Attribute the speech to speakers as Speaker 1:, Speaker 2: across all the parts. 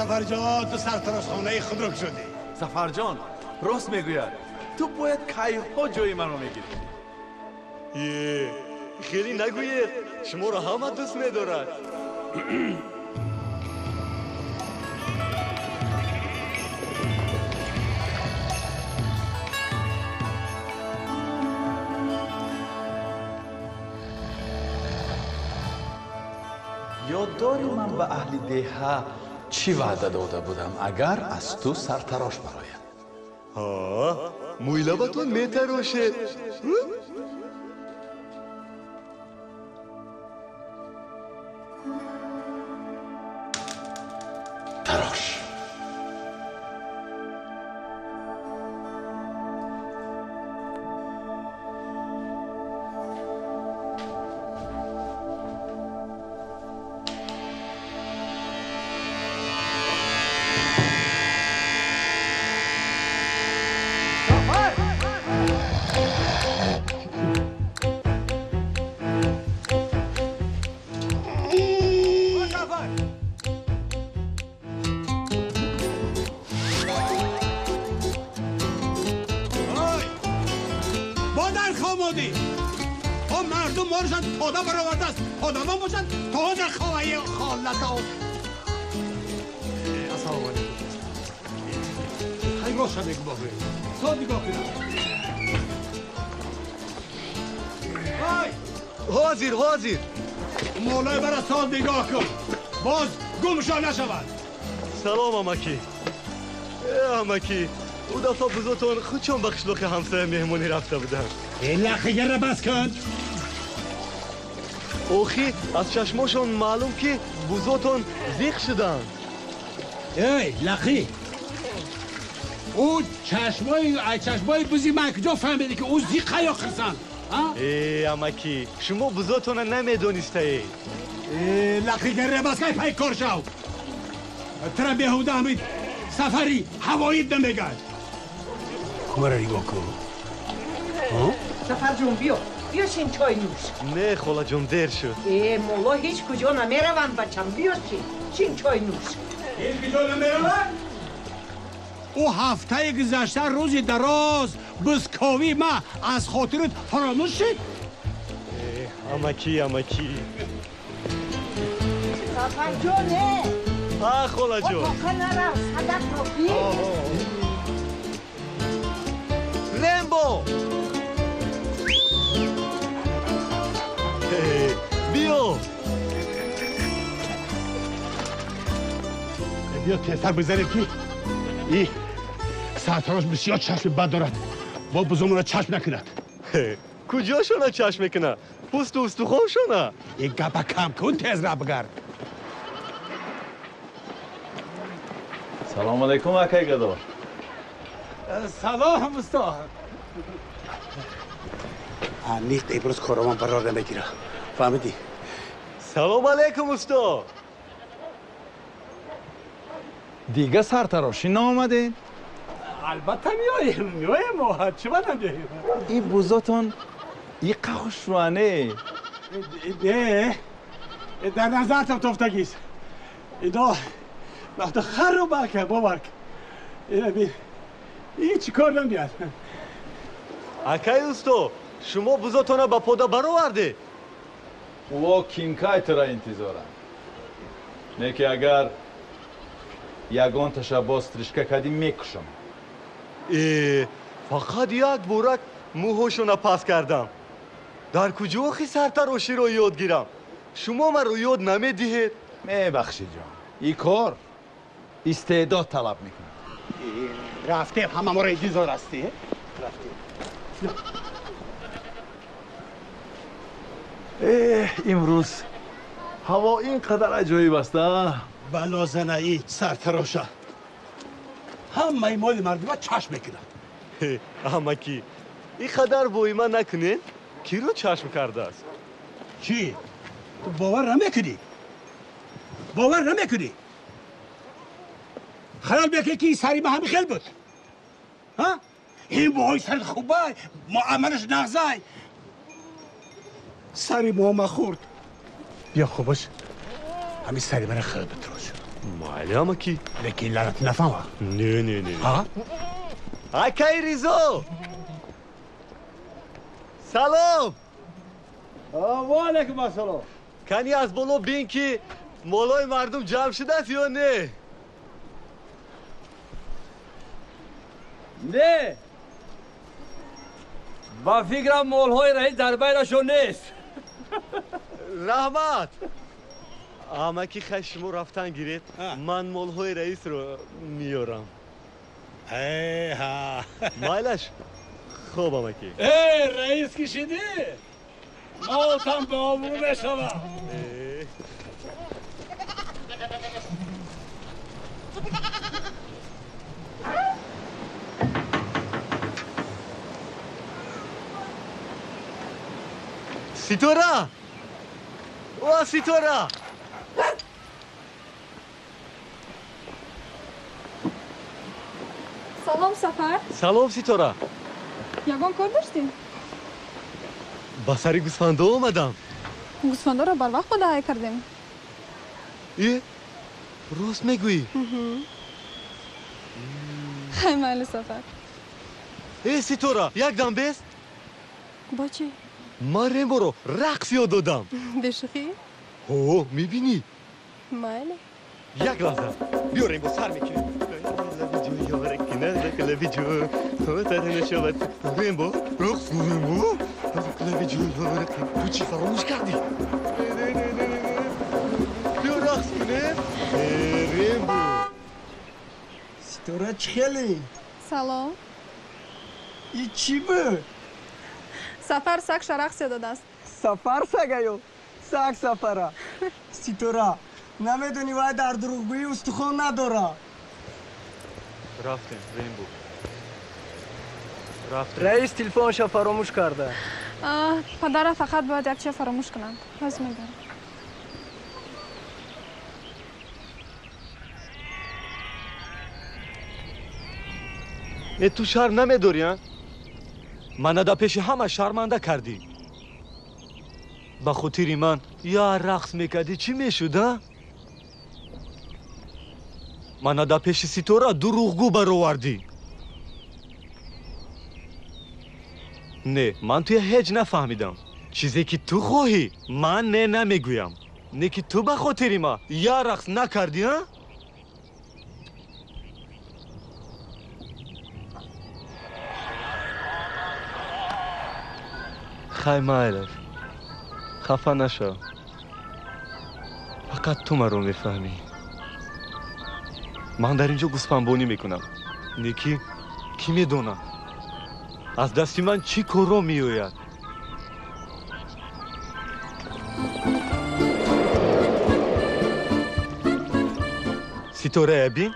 Speaker 1: Сафарҷон, ту сартарошхонаи худро кушодӣ.
Speaker 2: Сафарҷон, рост мегӯяд. Ту бояд кайҳо ҷои маро мегирифтӣ.
Speaker 3: Е, хеле нагӯед, шуморо ҳама дӯст медорад.
Speaker 2: Ёд дорӣ ман ба аҳли деҳа чӣ ваъда дода будам, агар аз ту сартарош барояд?
Speaker 3: Ҳа, мӯйлабатон метарошед.
Speaker 2: Тарош.
Speaker 3: Ҳозир, ҳозир.
Speaker 1: Молои бара сол нигоҳ кун, боз гумшо нашавад.
Speaker 3: Салом, амакӣ. Амакӣ, ӯ дафъа бузотон худшон ба қишлоқи ҳамсоя меҳмонӣ рафта буданд.
Speaker 1: Лақигарра бас кун.
Speaker 3: Охи, аз чашмошон маълум, ки бузотон зиқ шуданд.
Speaker 1: Эй, лақӣ! Ӯ чашмои бузи ман куҷо фаҳмиди, ки ӯ зиқа ё хирсанд?
Speaker 3: Э, амакӣ, шумо бузотона намедонистаед.
Speaker 1: Лақигарра бас кай, пай кор шав. Тра беҳуда ҳамид сафари ҳавоид намегашт. Кумара нигоҳ кун.
Speaker 4: Сафарҷон, биё. Биё шин, чой нӯш.
Speaker 3: Не, холаҷон, дер шуд.
Speaker 4: Э, молло ҳеҷ куҷо намераванд, бачам. Биё шин. Шин, чой нӯш.
Speaker 1: Ҳеҷ куҷо намераванд? Ӯ ҳафтаи гузашта рӯзи дароз бузковӣ ма аз хотират фаромӯш шид?
Speaker 3: Амакӣ, амакӣ.
Speaker 4: Сафарҷон, э!
Speaker 3: А, холаҷон.
Speaker 4: Отоқа нарав, садақро бир.
Speaker 3: Рембо! Биё!
Speaker 1: Биё тезтар бизанем, ки и сартарош бисёр чашми бад дорад, бо бузумонро чашм накунад.
Speaker 3: Куҷошона чашм мекунад? Пӯсту устухоншона?
Speaker 1: И гапа кам кун, тез ра бигард.
Speaker 2: Салом алейкум, акай гадор.
Speaker 1: Салом, устод. Аниқ имрӯз короман барор намегирад, фаҳмидӣ?
Speaker 3: Салом алейкум, устод.
Speaker 2: Дига сартарошӣ наомадед?
Speaker 1: Албатта меоем, меоем, чӣ ба намеоем?
Speaker 2: Ин бузотон иқа хушрӯане.
Speaker 1: Не, дар назартам тофтагист. Ино вақто харро барка, бовар кун. Ина бин, ин чӣ кор намеяд?
Speaker 3: Акай усто, шумо бузотона ба пода баровардед?
Speaker 2: Во кимкай тура интизорам. Не ки агар ягонташа боз стрижка кардӣ, мекушам.
Speaker 3: Э, фақат як борак мӯҳошона пас кардам. Дар куҷо охи сартароширо ёд гирам? Шумо маро ёд намедиҳед?
Speaker 2: Мебахшӣ, ҷон, ин кор истеъдод талаб мекунад.
Speaker 1: Рафтем, ҳама моро интизор ҳастӣ. Рафтем.
Speaker 2: Эҳ, имрӯз ҳаво ин қадар аҷоиб аст, а?
Speaker 1: Балозанаи сартароша ҳамаи моли мардума чашм мекунад.
Speaker 3: Амакӣ, ин қадар воима накунед, киро чашм кардааст?
Speaker 1: Чӣ, ту бовар намекунӣ? Бовар намекунӣ? Хаёл мекунӣ, ки сари ма ҳамин хел буд? Ин боҳои сари хубай, муамалаш нағзай, сари мома хӯрд. Биё, хубаш, ҳамин сари мара хел битрош.
Speaker 3: Майли, амаки.
Speaker 1: Лекин ланат нафаҳма.
Speaker 3: Не, не, не.
Speaker 1: Ҳа?
Speaker 3: Акай Ризо! Салом!
Speaker 1: Ва алайкум ассалом.
Speaker 3: Кани аз боло бин, ки молои мардум ҷамъ шудааст ё не?
Speaker 1: Не. Ба фикрам, молҳои раис дар байнашон нест.
Speaker 3: Раҳмат. Амаки, хай, шумо рафтан гиред, ман молҳои раисро меёрам.
Speaker 1: Ҳа.
Speaker 3: Майлаш, хоб, амаки.
Speaker 1: Э, раис ки шидӣ, молтам ба обрӯ мешавад.
Speaker 3: Ситора! О, Ситора!
Speaker 5: Салом, Сафар.
Speaker 3: Салом, Ситора.
Speaker 5: Ягон кор доштӣ?
Speaker 3: Ба сари гӯсфандо омадам.
Speaker 5: Гӯсфандоро барвақт подаҳай кардем.
Speaker 3: Э, рост мегӯӣ?
Speaker 5: Хай, майли, Сафар.
Speaker 3: Э, Ситора, як дам бест.
Speaker 5: Бо чӣ?
Speaker 3: Ман Ремборо рақс ёд додам.
Speaker 5: Бешӯхӣ?
Speaker 3: Ҳо, мебинӣ.
Speaker 5: Майли.
Speaker 3: Як лаҳза, биё, Рембо, сар мекунем. Рембо, рақс, Рембо. Ту чӣ, фаромӯш кардӣ? Биё, рақс кунем, Рембо.
Speaker 6: Ситора, чӣ хеле?
Speaker 5: Салом.
Speaker 6: И чӣ буд?
Speaker 5: Сафар сагша рақс ёд додааст.
Speaker 6: Сафар сагаё? Саг Сафара. Ситора, намедонӣ, вай дар дурӯғгӯӣ устухон надора.
Speaker 3: Рафтем, Рембо, рафтем.
Speaker 6: Раис телефонша фаромӯш карда.
Speaker 5: Падара фақат бояд як чиз фаромӯш кунанд, ҳоз мебарам.
Speaker 3: Э, ту шарм намедорӣ, а? Мана да пеши ҳама шарманда кардӣ. Ба хотири ман я рақс мекардӣ, чӣ мешуд, а? Мана да пеши Ситора дурӯғгӯ баровардӣ. Не, ман туя ҳеҷ нафаҳмидам. Чизе ки ту хоҳӣ, ман не намегӯям. Не ки ту ба хотири ма я рақс накардӣ, а? Хай, майлаш, хафа нашав. Фақат ту маро мефаҳмӣ. Ман дар ин ҷо гӯсфандбонӣ мекунам, не ки кӣ медонад, аз дасти ман чӣ корро меояд. Ситорая бин,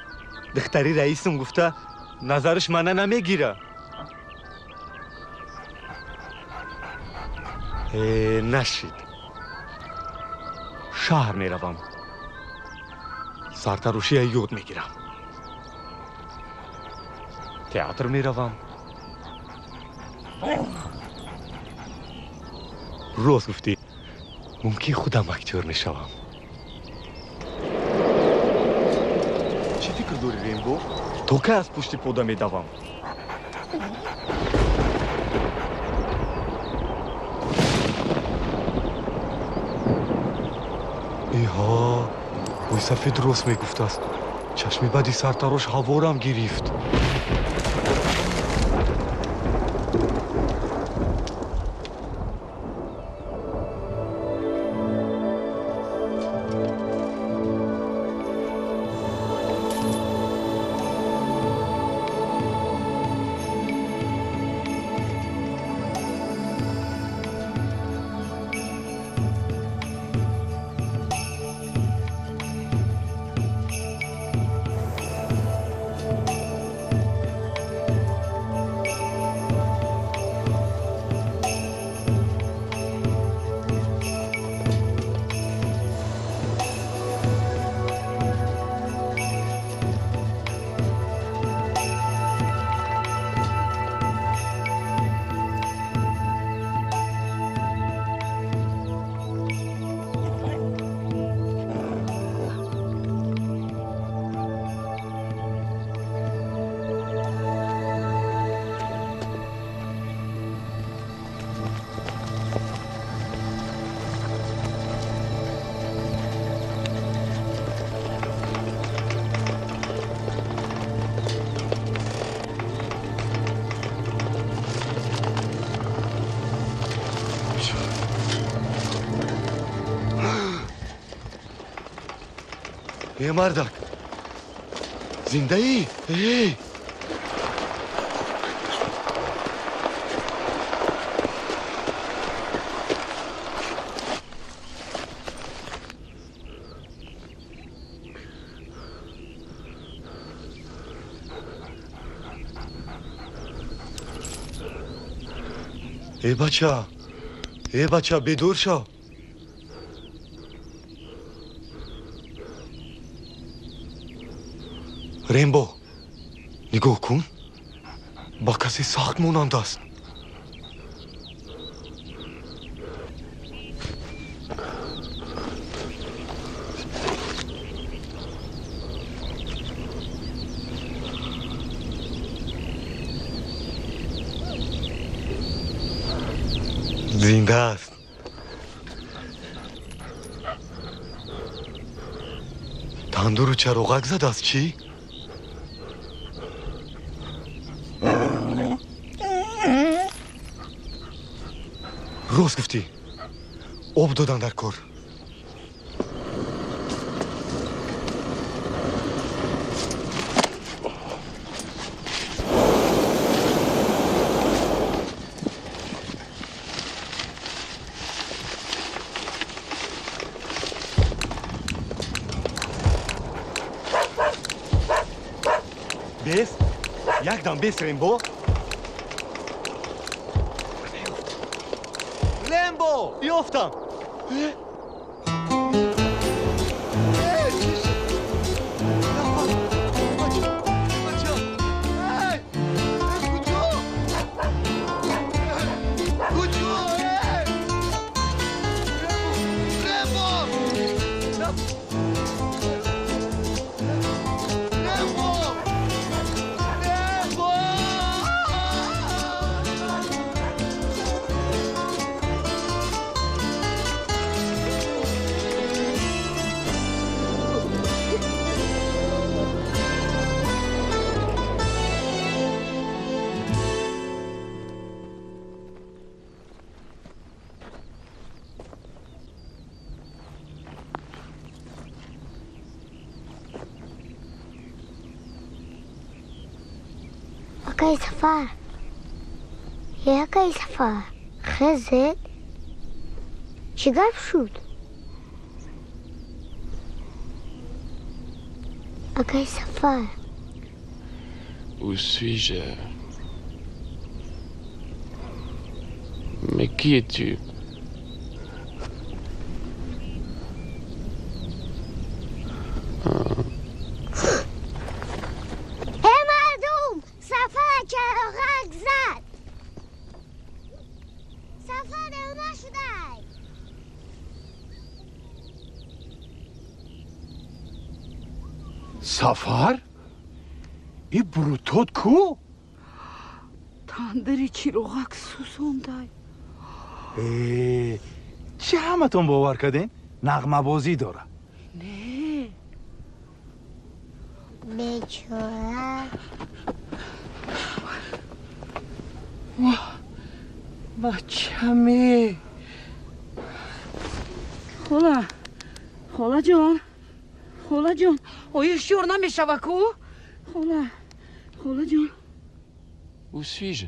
Speaker 3: духтари раисам гуфта, назараш мана намегира. Э, нашид, шаҳр меравам, сартарошия ёд мегирам, театр меравам. Рост гуфтӣ, мумкин худам актёр мешавам. Чӣ фикр дорӣ, Рембо? То кай аз пушти пода медавам? Эҳо, мӯйсафед рост мегуфтааст. Чашми бади сартарош ҳаворам гирифт. Э мардак, зиндаӣ? Эй! Э бача, э бача, бедор шав. Рембо, нигоҳ кун, ба касе сахт монанд аст. Зинда аст. Тандуру чароғак задааст, чӣ? Рост гуфтӣ, об додан дар кор. Бес, якдам бес, Рембо. Рембо, ёфтам.
Speaker 7: Акай Сафар, акай Сафар, хезет, чӣ гап шуд? Акай Сафар.
Speaker 8: Où suis-je? Mais qui es-tu?
Speaker 1: Сафар? И брутот ку?
Speaker 4: Тандири чироғак сӯзондай.
Speaker 2: Э, чӣ ҳаматон бовар кардем? Нағмабозӣ дора.
Speaker 4: Не.
Speaker 7: Бечора.
Speaker 4: Бачаме. Хола, холаҷон, холаҷон, оё ҳушёр намешава ку? Хола, холаҷон.
Speaker 8: Où suis-je?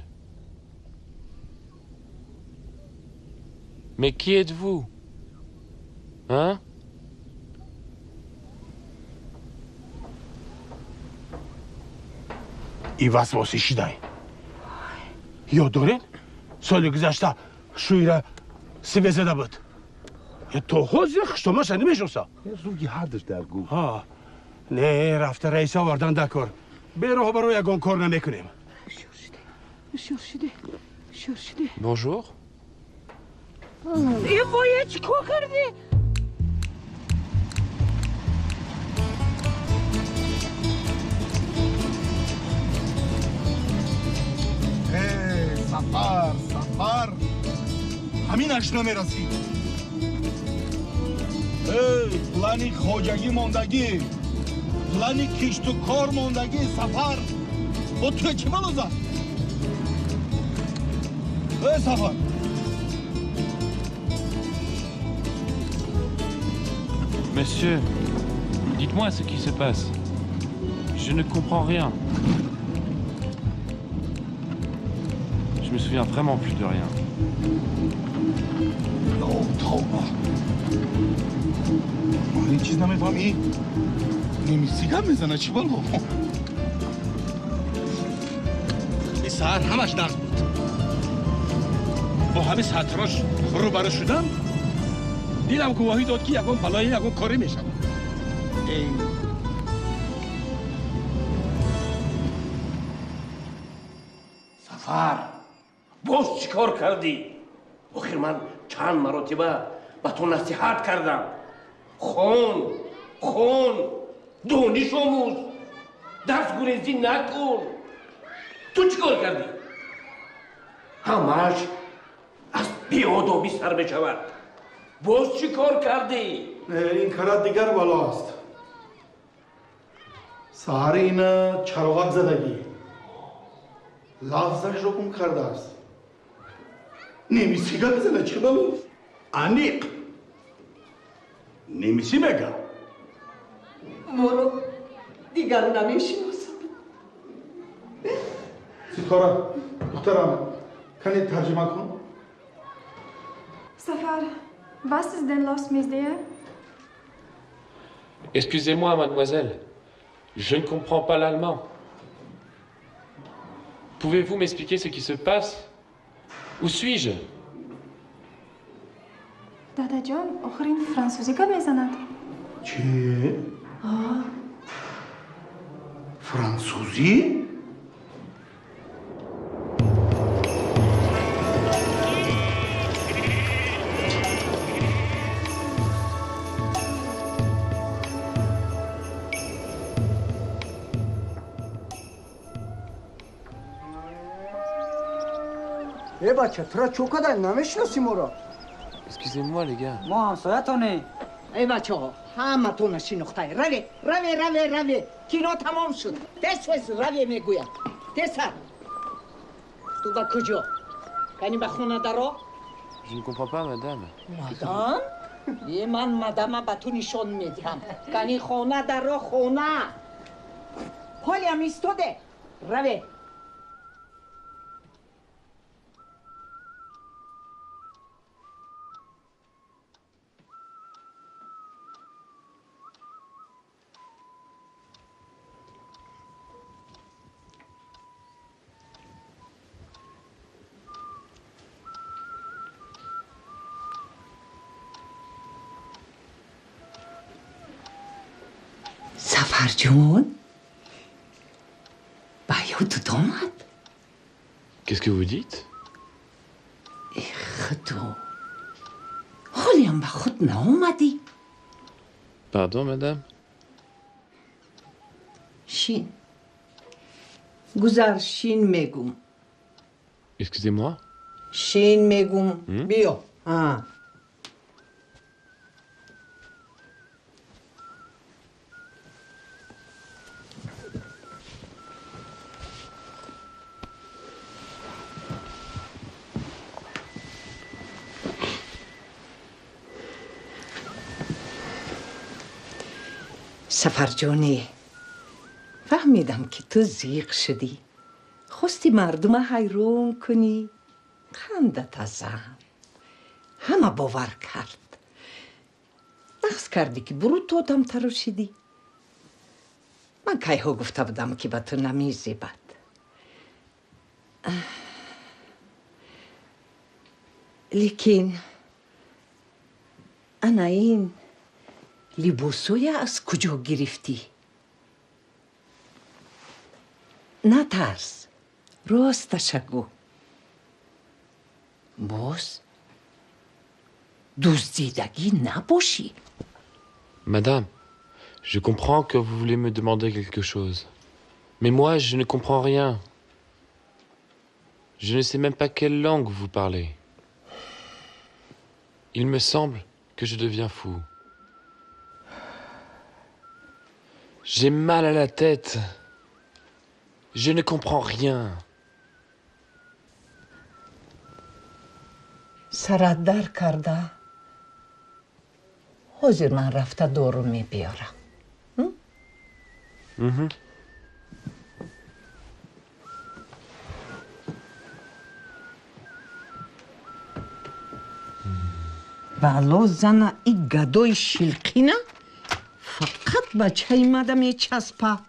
Speaker 8: Mais qui êtes-vous? Hein?
Speaker 1: И васвосӣ шидай. Ёд доред? Соли гузашта шӯира све зада буд. То ҳозир хуштомаша намешноса.
Speaker 2: Рӯи ҳардаш дар гӯ.
Speaker 1: Ҳа. Не, рафта раиса овардан дар кор. Бероҳ барои ягон кор намекунем.
Speaker 4: Ҳушёр шуде, ҳушёр шуде.
Speaker 8: Bonjour.
Speaker 4: Э, воя, чӣ кор кардӣ?
Speaker 2: Сафар, Сафар, ҳаминаш намерасид. Эй, плани хоҷагӣ мондагӣ, плани кишту кор мондагӣ, Сафар, бо туя чӣ бало зад? Эй, Сафар!
Speaker 8: Monsieur, Dites-moi ce qui se passe. Je ne comprends rien. Je me souviens vraiment plus de rien.
Speaker 9: Тавба, ман ҳеҷ чиз намефаҳмам. И немисӣ гап мезана, чӣ бало?
Speaker 1: И саҳар ҳамаш нағз буд. Бо ҳамин сартарош рӯбарӯ шудам, дилам гувоҳӣ дод, ки ягон балое, ягон корӣ мешавад. Эй.
Speaker 10: Сафар, боз чӣ кор кардӣ? Охир ман чанд маротиба ба ту насиҳат кардам: хон, хон, дониш омӯз, дарсгурезӣ накун. Ту чӣ кор кардӣ? Ҳамааш аз беодобӣ сар мешавад. Боз чӣ кор кардӣ?
Speaker 9: Ин карат дигар бало аст. Саҳари ина чароғак задагӣ, лафзашро гум кардааст. Немисӣ гап мезана, чӣ бало?
Speaker 1: Аниқ немисӣ мега.
Speaker 4: Моро дигар намешиносад.
Speaker 9: Ситора, духтарам, кане тарҷима кун.
Speaker 5: Сафар, was ist denn los mit dir?
Speaker 8: Excusez-moi, mademoiselle. Je ne comprends pas l'allemand. Pouvez-vous m'expliquer ce qui se passe? Où suis-je?
Speaker 5: Дадаҷон, охир ин франсузӣ гап мезанад.
Speaker 9: Чӣ? Франсузӣ?
Speaker 6: Э, бача, тура чӯ кадай? Намешиноси моро?
Speaker 8: Excusez-moi, les gars.
Speaker 11: Мо ҳамсоятонем.
Speaker 4: Эй, бачаҳо, ҳаматона шинохтай. Раве, раве, раве, раве, кино тамом шуд. Тез, тез раве, мегӯяд. Тезтар. Ту ба куҷо? Кани, ба хона даро.
Speaker 8: Je ne comprends pas, madame.
Speaker 4: Мадам? Е, ман мадама ба ту нишон медиҳам. Кани, хона даро, хона. Ҳолиам истоде. Раве. Сафарҷон, ба ёдат омад?
Speaker 8: Qu'est-ce que vous dites?
Speaker 4: Э, худо, ҳолиам ба худ наомадӣ?
Speaker 8: Pardon, madame.
Speaker 4: Шин, гузар, шин мегум.
Speaker 8: Excusez-moi.
Speaker 4: Шин мегум. Биё. А. Сафарҷонӣ, фаҳмидам, ки ту зиқ шудӣ, хости мардума ҳайрон кунӣ. Хандат азам ҳама бовар кард. Нағз кардӣ, ки буруто одам тарошидӣ. Ман кайҳо гуфта будам, ки ба ту намезебад. Лекин ана ин либосоя аз куҷо гирифтӣ? Натарс, росташа гӯ. Боз дуздидагӣ набошӣ?
Speaker 8: Madame, je comprends que vous voulez me demander quelque chose. Mais moi, je ne comprends rien. Je ne sais même pas quelle langue vous parlez. Il me semble que je deviens fou. J'ai mal à la tête. Je ne comprends rien.
Speaker 4: Сарат дар карда, ҳозир ман рафта дору мебиёрам. Бало зана и гадои шилқина фақат бачаи мада мечаспа.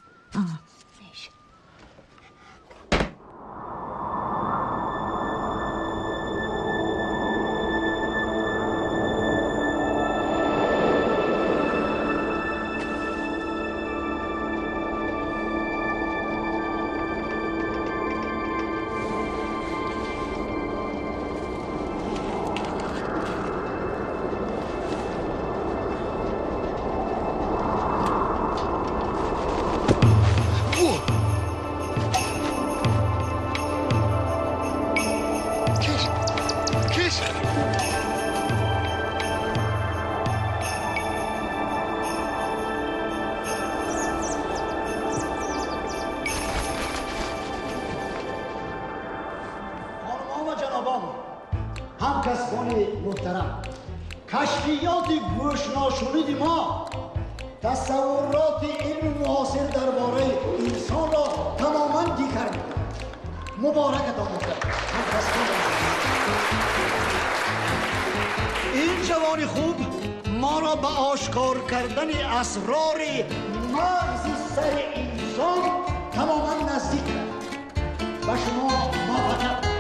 Speaker 11: اسرار مغز سر انسان تماما نزدیک و شما موافقت.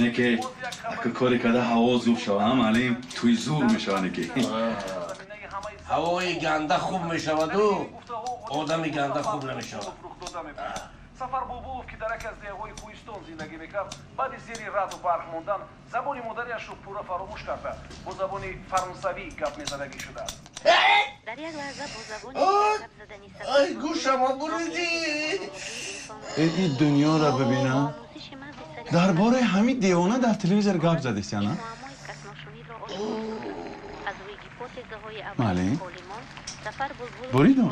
Speaker 2: Неке, ака кори када ҳаво зур шава, ҳа маълим? Туи зур мешава неке.
Speaker 10: Ҳавои ганда хуб мешаваду одами ганда хуб намешавад.
Speaker 12: Сафар Булбулов, ки дар яке аз деҳаҳои Кӯҳистон зиндагӣ мекард, баъди зери раъду барқ мондан забони модариашро пурра фаромӯш карда, бо забони фаронсавӣ гап мезадагӣ шудааст.
Speaker 10: Ай, гӯшама буридӣ!
Speaker 2: Ин дунёро бибинам. Дар бораи ҳамин девона дар телевизор гап задест, яна? Маълим? Буридум?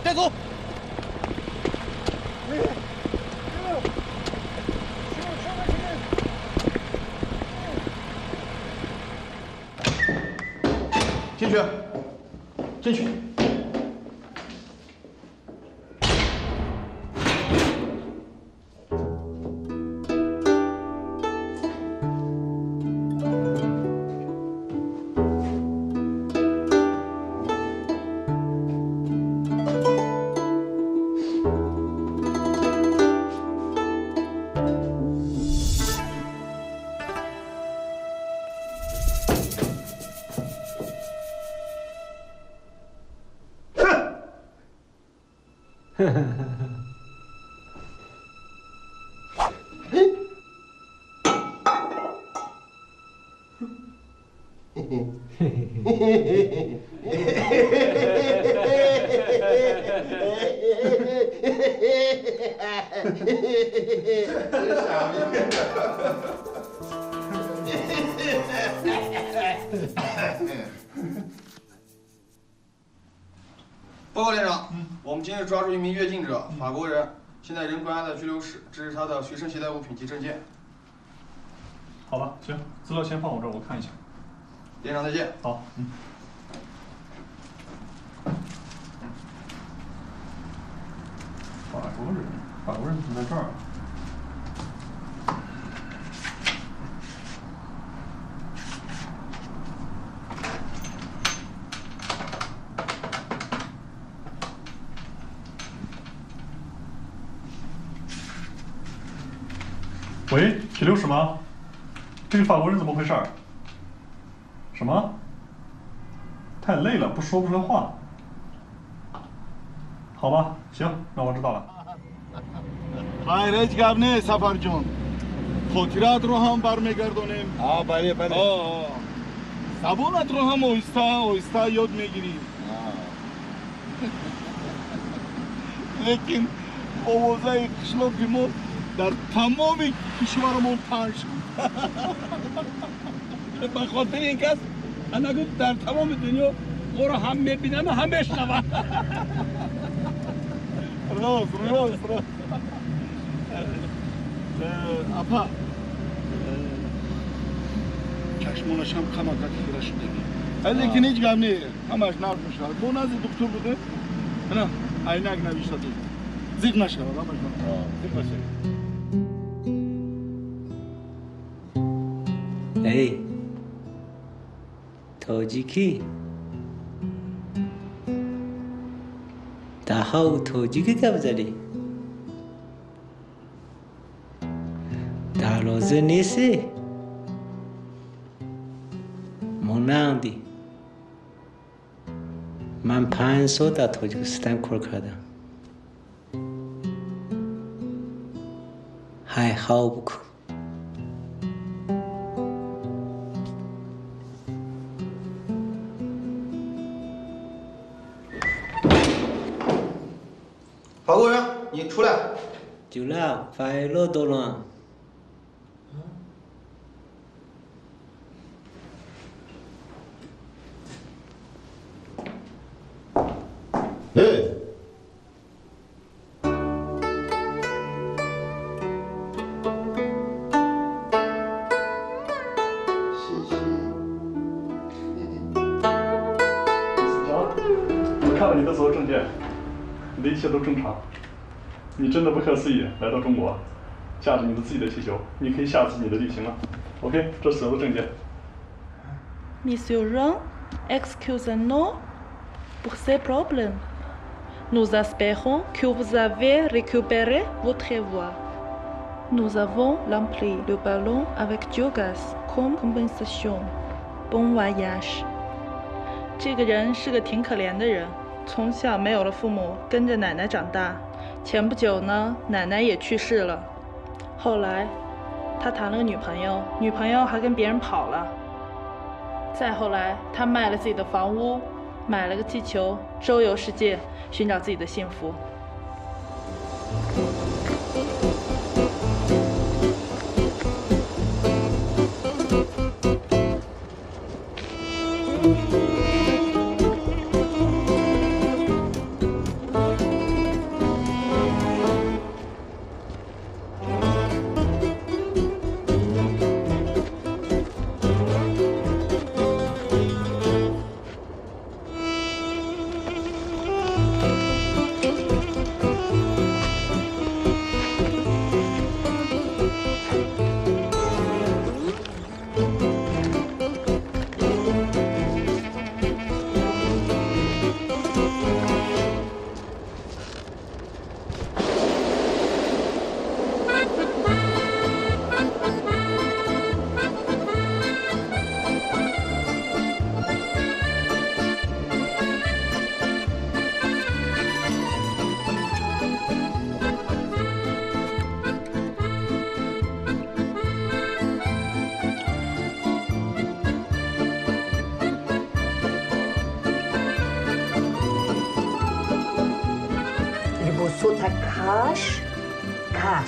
Speaker 9: 带走。进去，进去。
Speaker 13: 报告连长，我们今日抓住一名越境者，法国人，现在仍关押在拘留室。这是他的随身携带物品及证件。
Speaker 14: 好吧，行，资料先放我这儿，我看一下。
Speaker 13: 连长再见。
Speaker 14: 好，嗯。法国人，法国人怎么在这儿啊？喂，铁六室吗？这个法国人怎么回事？什么？太累了，不说不出来话。好吧，行，那我知道了。
Speaker 9: хайр, ҳеҷ гап нест, Сафарҷон. Хотираатро ҳам бармегардонем.
Speaker 1: Бале, бале.
Speaker 9: Забонатро ҳам оҳиста оҳиста ёд мегирӣ. Лекин овозаи қишлоқи мо дар тамоми кишварамон паҳн шуд.
Speaker 1: Ба хотири ин кас анагу дар тамоми дунё моро ҳам мебинанд, ҳам мешунаванд.
Speaker 9: Рост, рост, рост. Апа, чашмонашам камакак хира шудагӣ, лекин ҳеҷ гап не, ҳамаш нағз мешавад. Мо назди духтур будем, ана айнак навишта дод. Зиқ нашавад, ҳамаш зиқ нашавад.
Speaker 6: Эй, тоҷикӣ, даҳав тоҷикӣ гап задӣ? Дароза нестӣ? Монанди. Ман 5 сол дар Тоҷикистон кор кардам. Ҳай, хав бикун.
Speaker 13: 法国人，你出来。
Speaker 6: 就啦，快乐多了。
Speaker 9: 哎。
Speaker 13: 谢谢。
Speaker 14: 我看了你的所有证件，你的一切都正常。你真的不可思议，来到中国，驾着你的自己的气球，你可以下次你的旅行了。OK，这是所有的证件。
Speaker 15: Monsieur Ron, excusez-nous pour ces problèmes. Nous espérons que vous avez récupéré votre voix. Nous avons rempli le ballon avec du gaz comme compensation. Bon voyage. 这个人是个挺可怜的人，从小没有了父母，跟着奶奶长大。前不久呢，奶奶也去世了。后来，他谈了个女朋友，女朋友还跟别人跑了。再后来，他卖了自己的房屋，买了个气球，周游世界，寻找自己的幸福。
Speaker 7: Thank you.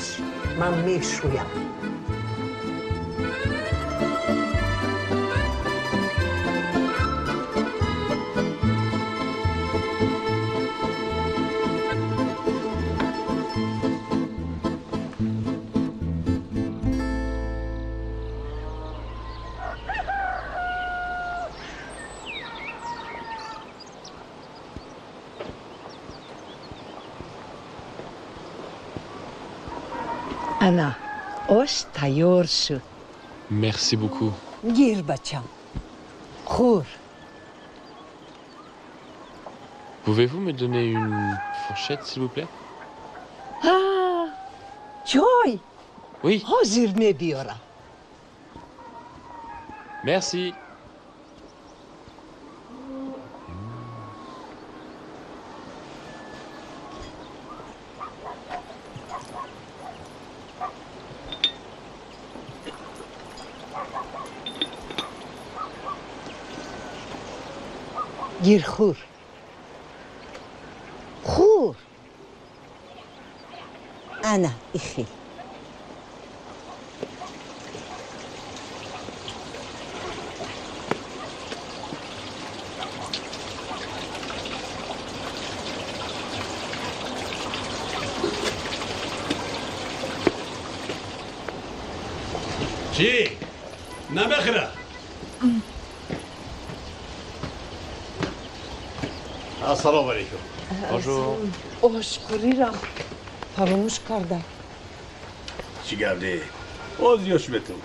Speaker 4: Чашм, ман мешӯям. Ана, ош тайёр шуд.
Speaker 8: Merci beaucoup.
Speaker 4: Гир, бачам, хӯр.
Speaker 8: Pouvez-vous me donner une fourchette, s'il vous plaît?
Speaker 4: Чой?
Speaker 8: Oui.
Speaker 4: Ҳозир мебиёрам.
Speaker 8: Merci.
Speaker 4: Гир, хӯр, хӯр. Ана ихел.
Speaker 1: Чӣ, намехӯра? Ассалому алайкум.
Speaker 8: Bonjour.
Speaker 4: Ошхӯрира фаромӯш кардам.
Speaker 1: Чӣ гап не, оз ёш бетум.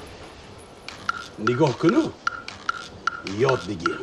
Speaker 1: Нигоҳ куну, ёд бигир.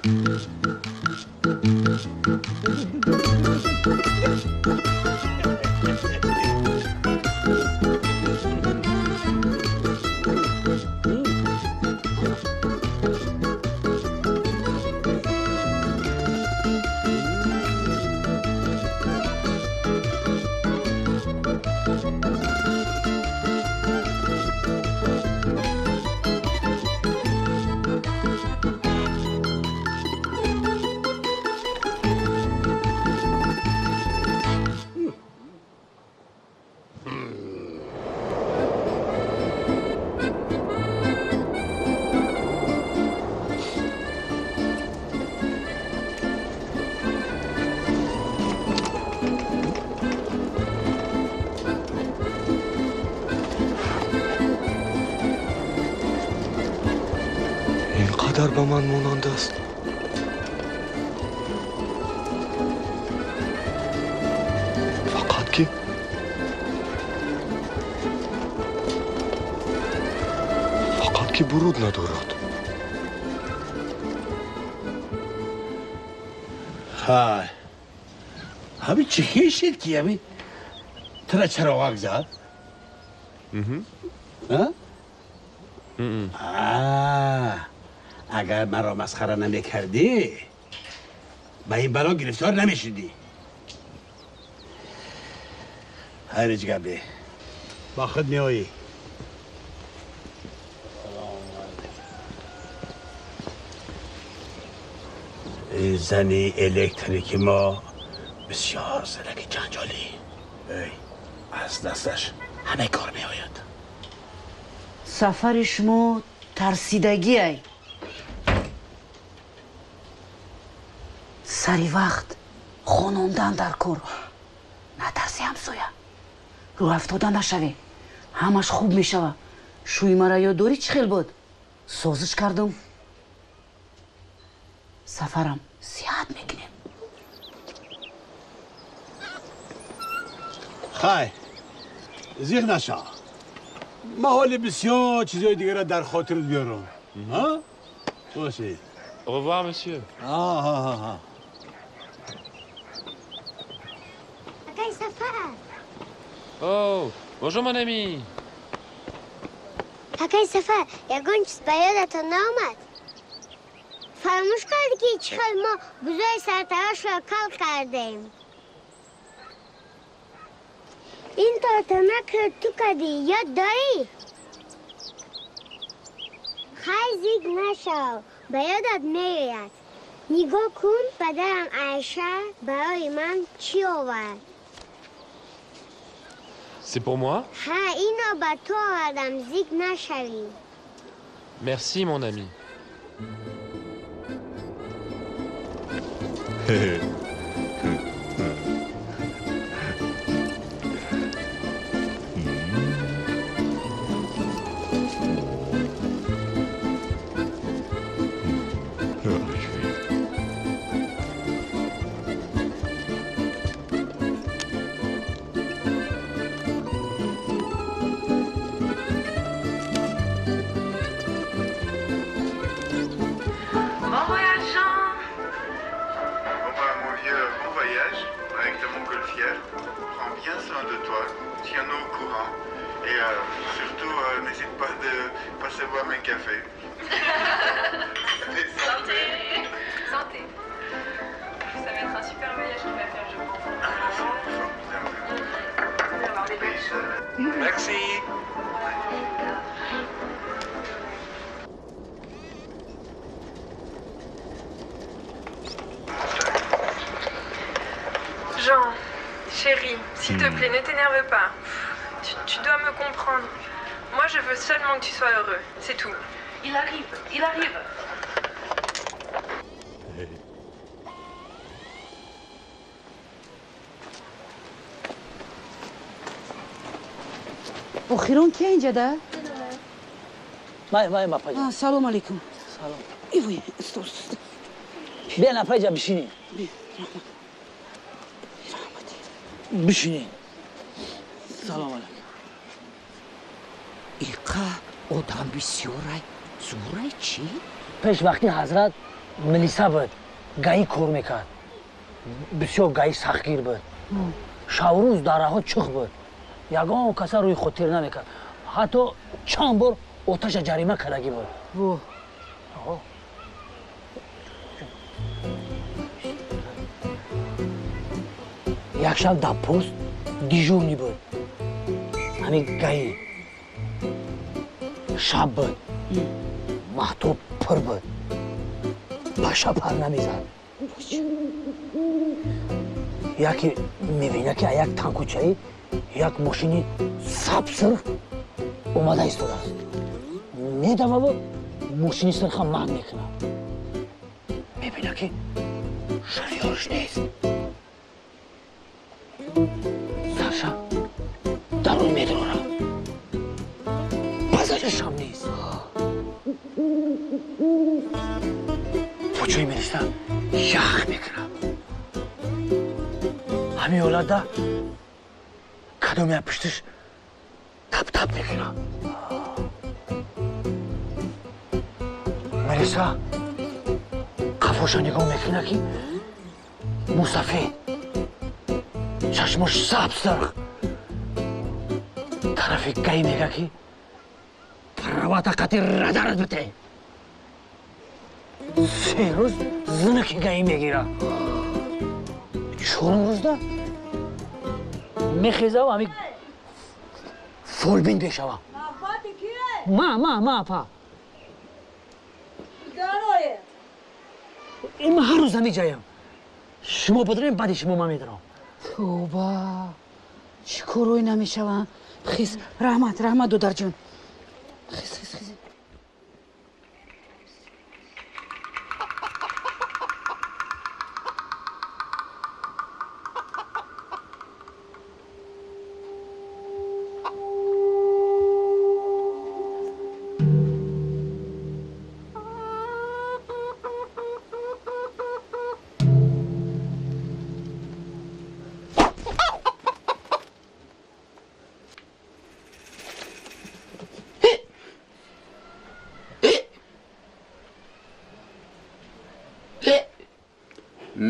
Speaker 3: Ин қадар ба ман монанд аст. Фақат ки буруд надорад.
Speaker 10: Ҳай, ҳами чӣ хешед, ки ҳами тира чароғак зад? А? Агар маро масхара намекардӣ, ба ин бало гирифтор намешудӣ. Ҳайр, ҳеҷ гап не, ба худ меоӣ. Ин зани электрики мо бисёр занаки ҷанҷолӣ. Эй, аз дасташ ҳама кор меояд.
Speaker 16: Сафари шумо тарсидагиай. Сари вақт хонондан дар кор. Натарси, ҳамсоя, рӯ афтода нашавӣ, ҳамаш хуб мешава. Шӯи мара ёд дорӣ, чӣ хел буд? Созиш кардум. Сафарам сиҳат мекунем.
Speaker 1: Хай, зиқ наша. Ман ҳоли бисёр чизҳои дигарро дар хотират биёрам. Бошед.
Speaker 8: Au revoir, monsieur.
Speaker 1: Аҳа.
Speaker 7: Акай Сафар.
Speaker 8: Oh, bonjour mon ami.
Speaker 7: Акай Сафар, ягон чиз ба ёдатон наомад? Фаромӯш кардӣ, ки чӣ хел мо бузои сартарошро кал кардем? Ин тортанакро ту кардӣ, ёд дорӣ? Хай, зиқ нашав, ба ёдат меояд. Нигоҳ кун, падарам Айша барои ман чӣ овард.
Speaker 8: C'est pour moi?
Speaker 7: Ҳа, инро ба ту овардам, зиқ нашавӣ.
Speaker 8: Merci, mon ami.
Speaker 17: Bon voyage, Jean.
Speaker 18: Bon bah mon vieux, bon voyage avec ta montgolfière. Prends bien soin de toi, tiens-nous au courant. Et surtout, n'hésite pas de passer boire un café.
Speaker 17: Santé. Santé. Ça va être un super voyage qu'il va faire, je pense. Il va avoir des belles choses.
Speaker 18: Merci.
Speaker 17: Jean, chérie, s'il te plaît, ne t'énerve pas. Tu dois me comprendre. Moi, je veux seulement que tu sois heureux. C'est tout. Il arrive, il arrive.
Speaker 16: Охирон кия инҷада?
Speaker 19: Май, май, апаҷа.
Speaker 16: Салом алейкум.
Speaker 19: Салом.
Speaker 16: Ивой, стол, стол.
Speaker 19: Биан, апаҷа, бишинӣ. Бишинӣ. Салом алейкум.
Speaker 4: Иқа одам бисёрай, зӯрай чӣ?
Speaker 19: Пеш вақти ҳазрат милиса буд, ГАИ кор мекард. Бисёр ГАИ сахтгир буд. Шаврӯз дараҳо чух буд. Ягон каса рӯи хотир намекард. Ҳатто чанд бор оташа ҷарима кардагӣ буд. Як шаб дар пост дежурный буд. Ҳамин ГАИ. Шаб буд. Маҳтоб пур буд. Паша пар намезад. Яке мебинад, ки як танкучаӣ як мошини сабсирх омада истодааст. Медававу мошини сирха манъ мекунад. Мебинад, ки шофёрш нест. Сарша дарун медорад. Базарашам нест. Почои милиса ях мекунад. Ҳамин ҳолатда кадоме пуштиш тап-тап мекунад. Милиса қафоша нигоҳ мекунад, ки мусафед, чашмош сабз сирх. Тарафи ГАИ мега, ки правата қати радарат бите. Се рӯз зинаки ГАИ мегирад. Чорум рӯзда мехезаву ҳамин фолбин мешава. Ма, ма, ма, апа. Ин ҳар рӯз ҳамин ҷаям. Шумо бидорем, баъди шумо ман медорам.
Speaker 16: Тавба, чӣ корҳое намешаванд. Хис, раҳмат, раҳмат, додарҷон. Хис, хис, хис.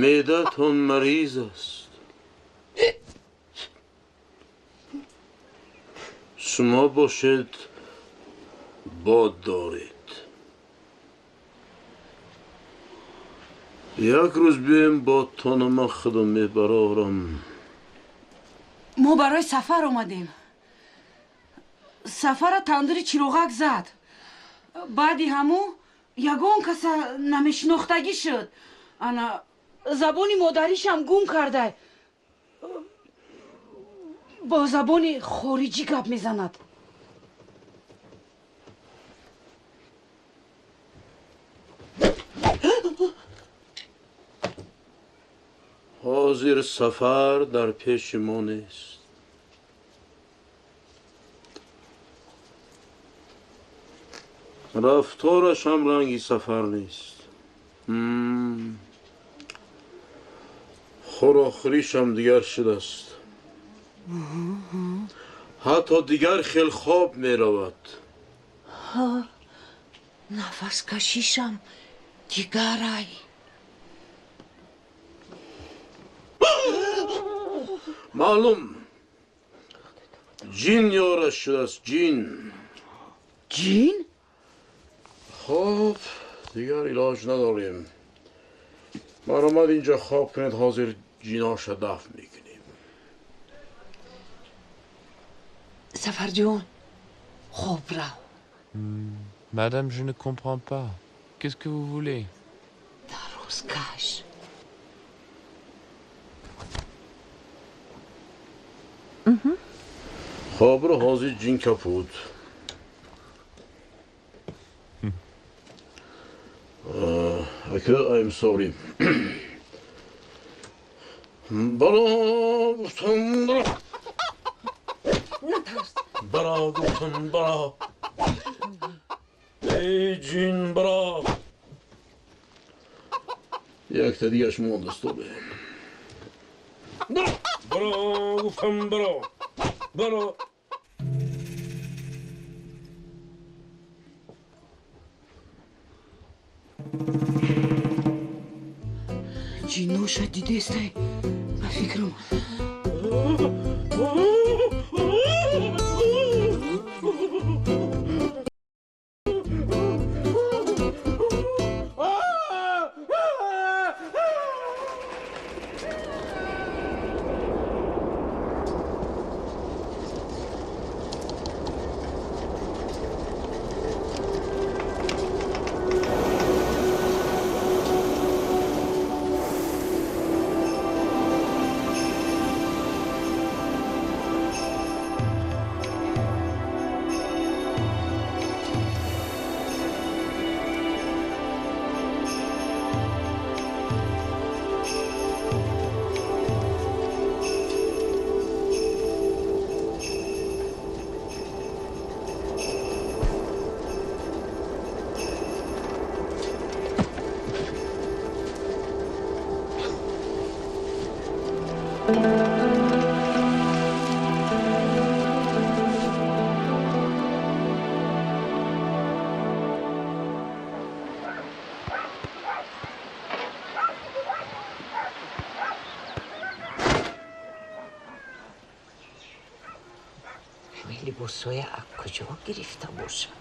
Speaker 10: معده‌تان مریض است. شما باشد باد دارید. یک روز بیایم بادتان من خودم میبرارم.
Speaker 16: мо барои сафар омадем. Сафара тандури чироғак зад. Баъди ҳамун ягон каса намешинохтагӣ шуд. Ана забони модаришам гум кардай. Бо забони хориҷӣ гап мезанад.
Speaker 10: Ҳозир Сафар дар пеши мо нест. Рафтораш ҳам ранги Сафар нест. Хӯрохӯришам дигар шудааст. Ҳатто дигар хел хоб меравад.
Speaker 4: Нафаскашишам дигарай.
Speaker 10: Маълум, ҷин ёраш шудааст, ҷин.
Speaker 16: Ҷин?
Speaker 10: Хоб, дигар илоҷ надорем. Марҳамат, инҷа хоб кунед, ҳозир ҷиноша дафн мекунем.
Speaker 4: Сафарҷон, хоб рав.
Speaker 8: Madame, je ne comprends pas. Qu'est-ce que vous voulez?
Speaker 4: Дароз каш.
Speaker 10: Хобро ҳозир ҷин капуд. Ака, I'm sorry. Бара гуфтам, бара.
Speaker 4: Натарс.
Speaker 10: Бара гуфтам, бара. Эй ҷин, бара. Якта дигаш мондааст, тобе. Бара гуфтам, бара. Бара.
Speaker 16: Ҷиноша дидестай, ба фикрам.
Speaker 4: Либосҳоя аз куҷо гирифта бошад?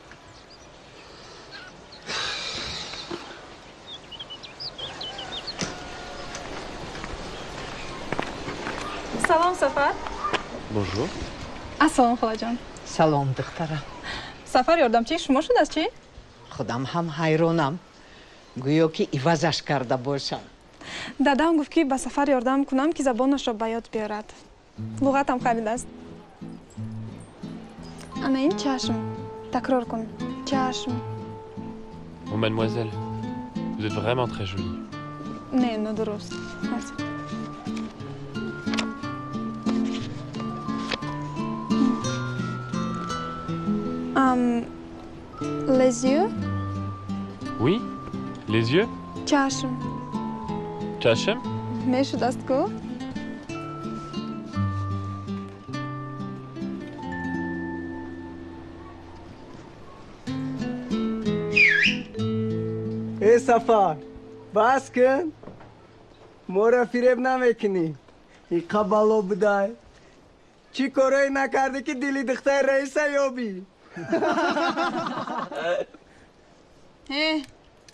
Speaker 5: Салом, Сафар.
Speaker 8: Bonjour.
Speaker 5: Ассалом, холаҷон.
Speaker 4: Салом, духтарам.
Speaker 5: Сафар ёрдамчии шумо шудааст, чӣ?
Speaker 4: Худам ҳам ҳайронам, гӯё ки ивазаш карда бошам.
Speaker 5: Дадам гуфт, ки ба Сафар ёрдам кунам, ки забонашро ба ёд биёрад. Луғатам харидааст. Ана ин чашм. Такрор кун. Чашм.
Speaker 8: Oh, mademoiselle, vous êtes vraiment très jolie.
Speaker 5: Не, нодуруст. Merci. Les yeux?
Speaker 8: Oui, les yeux.
Speaker 5: Чашм.
Speaker 8: Чашм?
Speaker 5: Мешудаст ку?
Speaker 6: Э Сафар, бас кун, моро фиреб намекунӣ. Иқа бало будай. Чӣ корое накардӣ, ки дили духтари раиса ёбӣ?
Speaker 5: Э,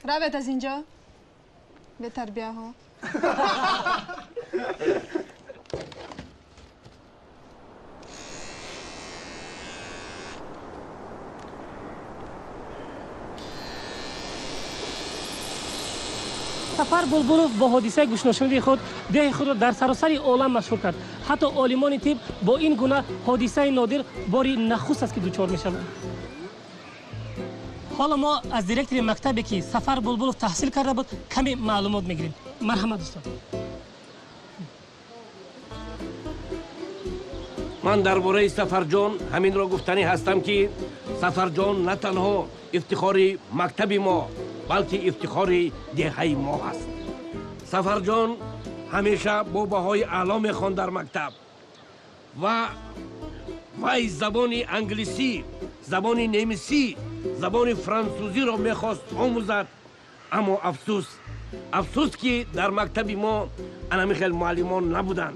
Speaker 5: равед аз инҷо, бетарбияҳо.
Speaker 20: Сафар Булбулов бо ҳодисаи гӯшношунидии худ деҳи худро дар саросари олам машҳур кард. Ҳатто олимони тиб бо ин гуна ҳодисаи нодир бори нахуст аст, ки дучор мешаванд. Ҳоло мо аз директори мактабе, ки Сафар Булбулов таҳсил карда буд, каме маълумот мегирем. Марҳамат, устод.
Speaker 10: Ман дар бораи Сафарҷон ҳаминро гуфтанӣ ҳастам, ки Сафарҷон на танҳо ифтихори мактаби мо, балки ифтихори деҳаи мо ҳаст. Сафарҷон ҳамеша бо баҳои аъло мехонд дар мактаб ва вай забони англисӣ, забони немисӣ, забони франсузиро мехост омӯзад, аммо афсӯс, афсӯс, ки дар мактаби мо анами хел муаллимон набуданд.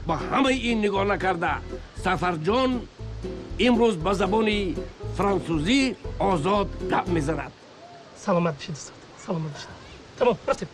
Speaker 10: Ба ҳамаи ин нигоҳ накарда, Сафарҷон имрӯз ба забони франсузӣ озод гап мезанад.
Speaker 20: Саломат бошед, устод, саломат бошед. Тамом, рафтем.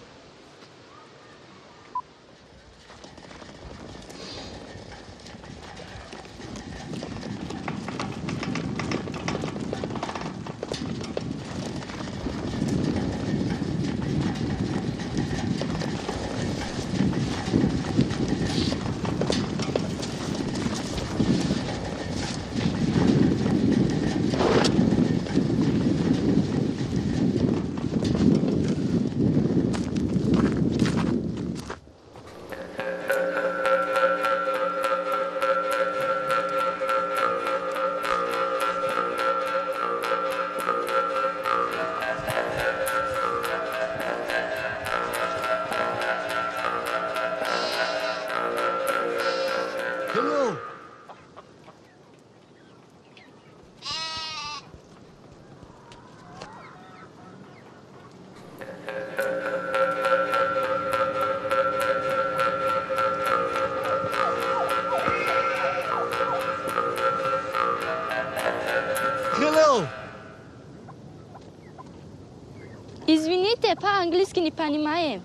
Speaker 21: Извините, по-английски не понимаем.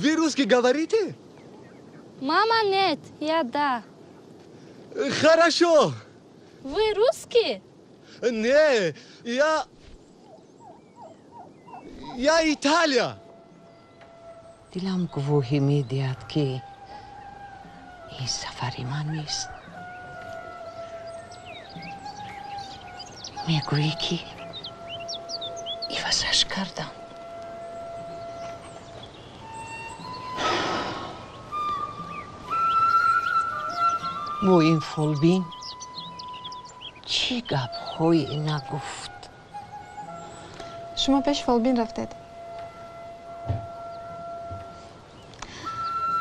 Speaker 3: Вы русский говорите?
Speaker 21: Мама нет, я да.
Speaker 3: Хорошо.
Speaker 21: Вы русский?
Speaker 3: Не, я Италия.
Speaker 4: Дилам гувоҳӣ медиҳад, ки ин сафари ман нест. Мегӯӣ, ки ивазаш кардам. Бо ин фолбин чӣ гапҳое нагуфт?
Speaker 5: Шумо пеш фолбин рафтед.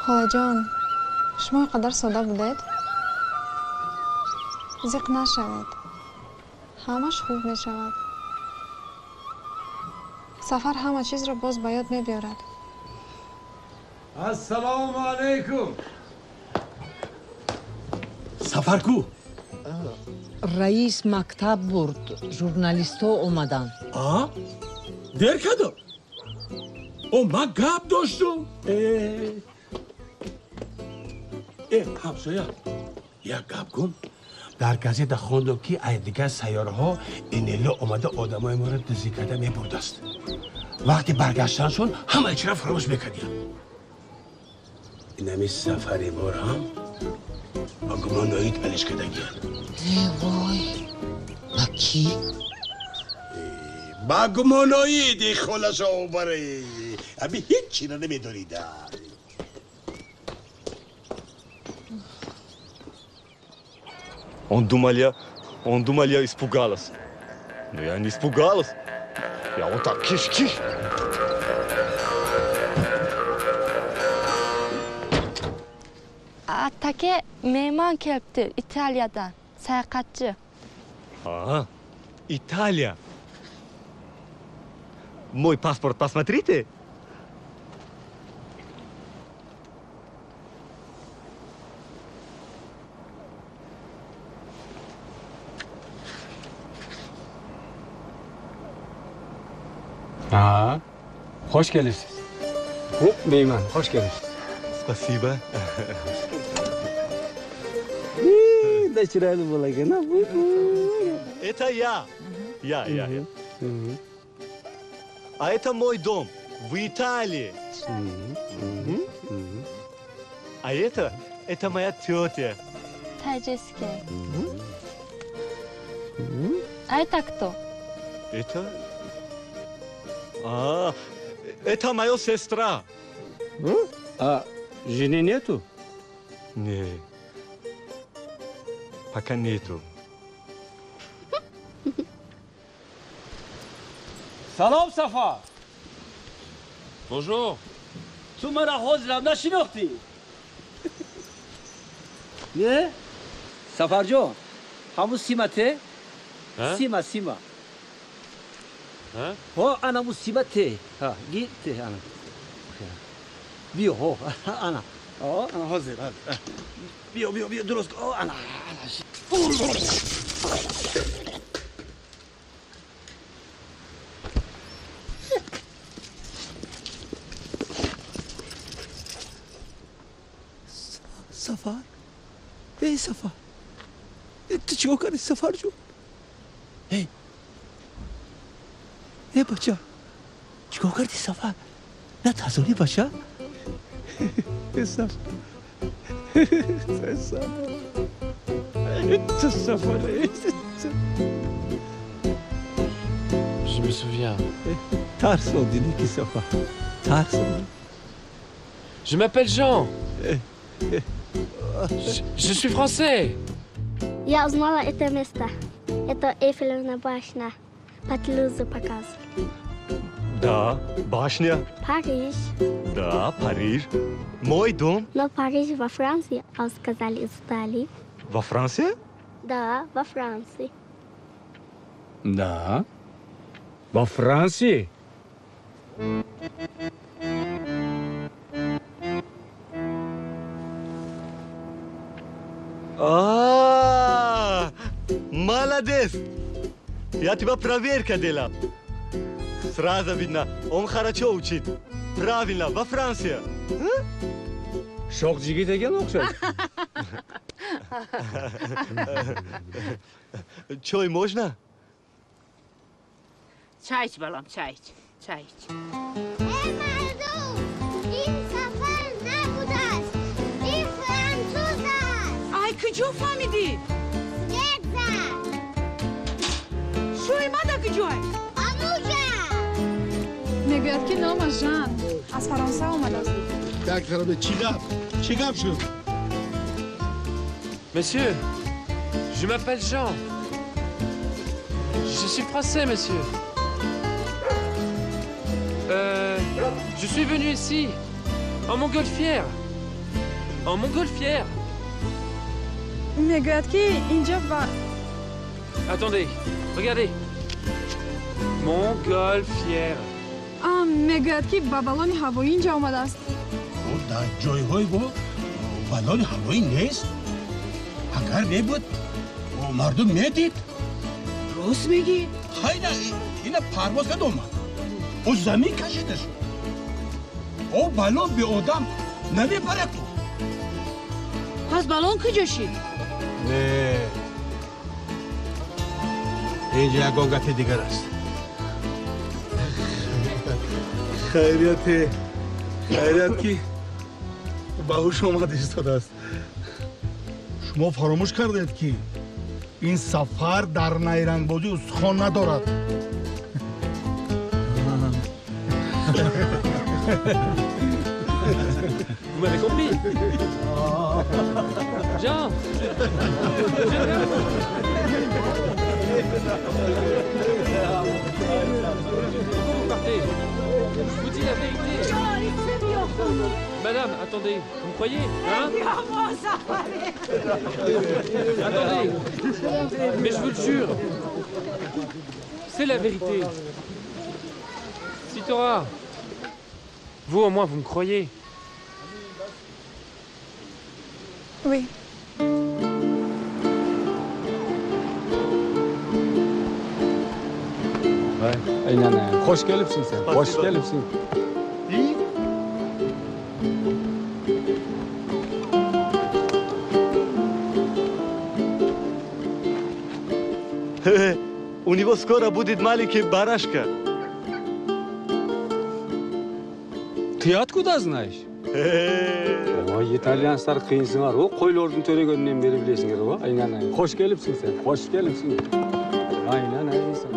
Speaker 5: Холаҷон, шумо ин қадар сода будед? Зиқ нашавед. Ҳамаш хуб мешавад. Сафар ҳама чизро боз ба ёд мебиёрад.
Speaker 1: Ассалому алайкум. Сафар ку?
Speaker 4: Раис мактаб бурд, журналистҳо омаданд.
Speaker 1: А? Дер кардо? О, ман гап доштум. Э, ҳамсоя, як гап гум. Дар газета хондум, ки аз дигар сайёраҳо НЛО омада одамои моро дуздӣ карда мебурдааст. Вақти баргаштаншон ҳамаи чиро фаромӯш мекардиям. Инами сафари моро ҳам ба гумон ноид алиш кардагиям.
Speaker 4: Э, вой, ба кӣ?
Speaker 1: Ба гумоноид, холашо баре. Аби ҳеҷ чиро намедонида.
Speaker 3: Он думал, я испугалась. Но я не испугалась. Я вот так киш-киш.
Speaker 21: Атаке меҳмон келибdi Italiyadan, sayohatchi.
Speaker 3: А, Италия. Мой паспорт посмотрите.
Speaker 1: Ha, xoş kelibsiz. Mehmon, xoş kelibsiz.
Speaker 3: Спасибо.
Speaker 6: Да chiroyli bola ekan, a?
Speaker 3: Это я. Я, я, я. А это мой дом. В Италии. А это моя тетя.
Speaker 21: Таджикский. А это кто?
Speaker 3: Это? А, это моя сестра.
Speaker 1: А жены нету?
Speaker 3: Не, пока нету.
Speaker 11: Салом, Сафар.
Speaker 8: Bonjour.
Speaker 11: Ту мара ҳозирам нашинохтӣ? Не? Сафарҷон, ҳамун симате? Сима, сима. Ҳо, анамун сима те. Ҳа, ги те, ана. Биё, ҳо, ана. О, ана ҳозир, ҳозир. Биё, биё, биё, дуруст. О, ана, ана.
Speaker 1: Сафар, эй Сафар, ту чикор кардӣ, Сафарҷон? Эй, эй бача, чикор кардӣ, Сафар? Натарсонӣ, бача? Эй Сафар, эй Сафар, ту Сафар.
Speaker 8: Je me souviens.
Speaker 1: Тарсондӣ, неки, Сафар, тарсондӣ.
Speaker 8: Je m'appelle Jean. Je suis français.
Speaker 7: Я узнала это место. Это Эйфелева башня. По телевизору показывали.
Speaker 3: Да, башня.
Speaker 7: Париж.
Speaker 3: Да, Париж. Мой дом.
Speaker 7: Но Париж во Франции, а сказали из Италии.
Speaker 3: Во Франции?
Speaker 7: Да, во Франции.
Speaker 1: Да, во Франции?
Speaker 3: А, молодец! Я тебя проверка делал. Сразу видно, он хорошо учит. Правильно, во Франции.
Speaker 1: Шоқ жигит экен окшойт.
Speaker 3: Чой можно?
Speaker 16: Чай ич, балам, чай ич, чай ич.
Speaker 7: Эй, мардум, ин Сафар набудааст, ин француз аст.
Speaker 16: Ай, куҷо фаҳмидӣ?
Speaker 7: Свет зад.
Speaker 16: Шӯи мада куҷой?
Speaker 7: Амуҷа.
Speaker 5: Мегӯяд, ки номаш Жан, аз Фаронса омадааст.
Speaker 9: Так, харобе, чӣ гап? Чӣ гап шуд?
Speaker 8: Monsieur, je m'appelle Jean. Je suis français, monsieur. Je suis venu ici, en montgolfière. En montgolfière.
Speaker 5: Мегӯяд, ки инҷо ба
Speaker 8: Attendez, regardez. Montgolfière.
Speaker 5: А, мегӯяд, ки ба баллони ҳавоӣ инҷа омадааст.
Speaker 1: Дар ҷойҳои мо баллони ҳавоӣ нест. Агар мебуд, мардум медид.
Speaker 16: Рост мегӣ?
Speaker 1: Хайна, ина парвоз кард омад. О замин кашида шуд. О баллон беодам намепарад ку.
Speaker 16: Пас баллон куҷо шид?
Speaker 1: Не, инҷа ягон гапи дигар аст.
Speaker 9: Хайрияте, хайрият, ки ба ҳуш омад истодааст. Шумо фаромӯш кардед, ки ин Сафар дар найрангбозӣ устухон надорад.
Speaker 8: Vous m'avez compris? Jean! Pourquoi vous partez? Je vous dis la vérité. Madame, attendez, vous me croyez? Hein? Attendez, mais je vous le jure, c'est la vérité. Sitora, vous au moins, vous me croyez?
Speaker 5: Oui.
Speaker 22: Xosh kelibsan sen, xosh kelibsan.
Speaker 3: У него скоро будет маленький барашка.
Speaker 22: Ты откуда знаешь? Ой, итальянецтер қиынсыңар го, қойлордун төрөгөнүнөн бери билесиңер го. Айнанайын. Кош келипсиң сен, кош келипсиң. Айнанайын сен.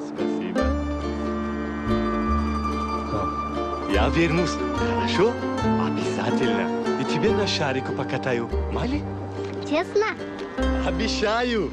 Speaker 3: Спасибо. Я вернусь, хорошо? Обязательно. И тебе на шарику покатаю. Мали?
Speaker 7: Честно?
Speaker 3: Обещаю.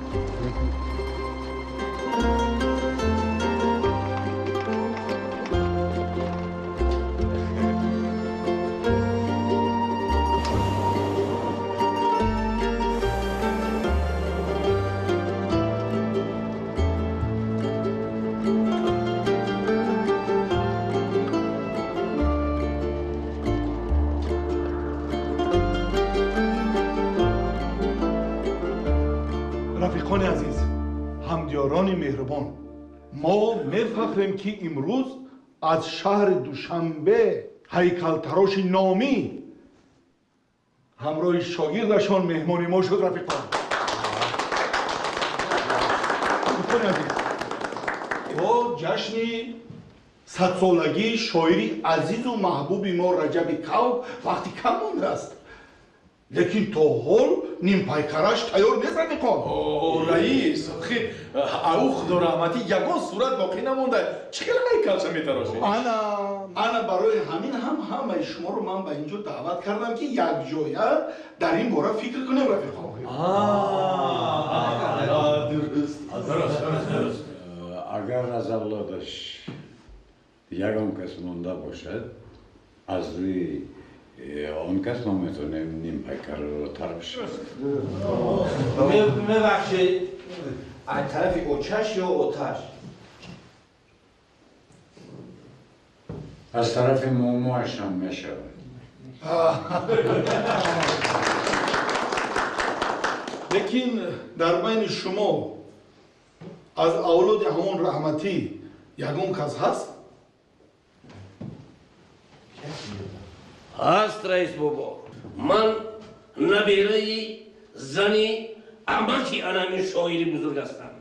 Speaker 9: Рафиқони азиз, ҳамдиёрони меҳрубон, мо мефахрем, ки имрӯз аз шаҳри Душанбе ҳайкалтароши номӣ ҳамроҳи шогирдашон меҳмони мо шуд. Рафиқон, рафиқони азиз, бо ҷашни садсолагии шоири азизу маҳбуби мо Раҷаби Кавб вақти кам мондааст, лекин то ҳол нимпайкараш тайёр нест, рафиқон.
Speaker 2: Раис, охи ау худо раҳматӣ ягон сурат боқӣ намонда, чӣ хел ҳайкалша метарошед?
Speaker 9: Ана барои ҳамин ҳам ҳамаи шуморо ман ба инҷо даъват кардам, ки якҷоя дар ин бора фикр кунем, рафиқон.
Speaker 2: Дуруст.
Speaker 12: Агар аз авлодаш ягон кас монда бошад, аз рӯи он кас мо метавонем нимпайкарро тарошем.
Speaker 11: Мебахшед, аз тарафи очаш ё оташ?
Speaker 12: Аз тарафи момоаш ҳам мешавад.
Speaker 9: Лекин дар байни шумо аз авлоди ҳамон раҳматӣ ягон кас ҳаст?
Speaker 10: Ҳаст, раис бобо. Ман набераи зани амаки анами шоири бузург ҳастам.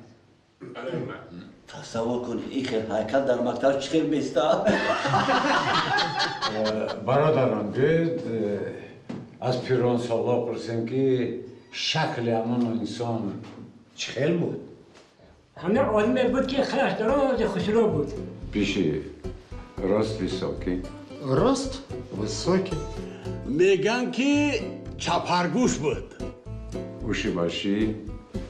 Speaker 11: Тасаввур кун, ин хел ҳайкал дар мактаб чӣ хел меистад?
Speaker 12: Бародарон, биёед аз пиронсоло пурсем, ки шакли ҳамон инсон чӣ хел буд?
Speaker 23: Ҳамин одаме буд, ки хелаш дарози хушрӯ буд.
Speaker 12: Пиши рост высокий.
Speaker 24: Рост высокий.
Speaker 1: Меган ки чапаргӯш буд.
Speaker 12: Уши большие,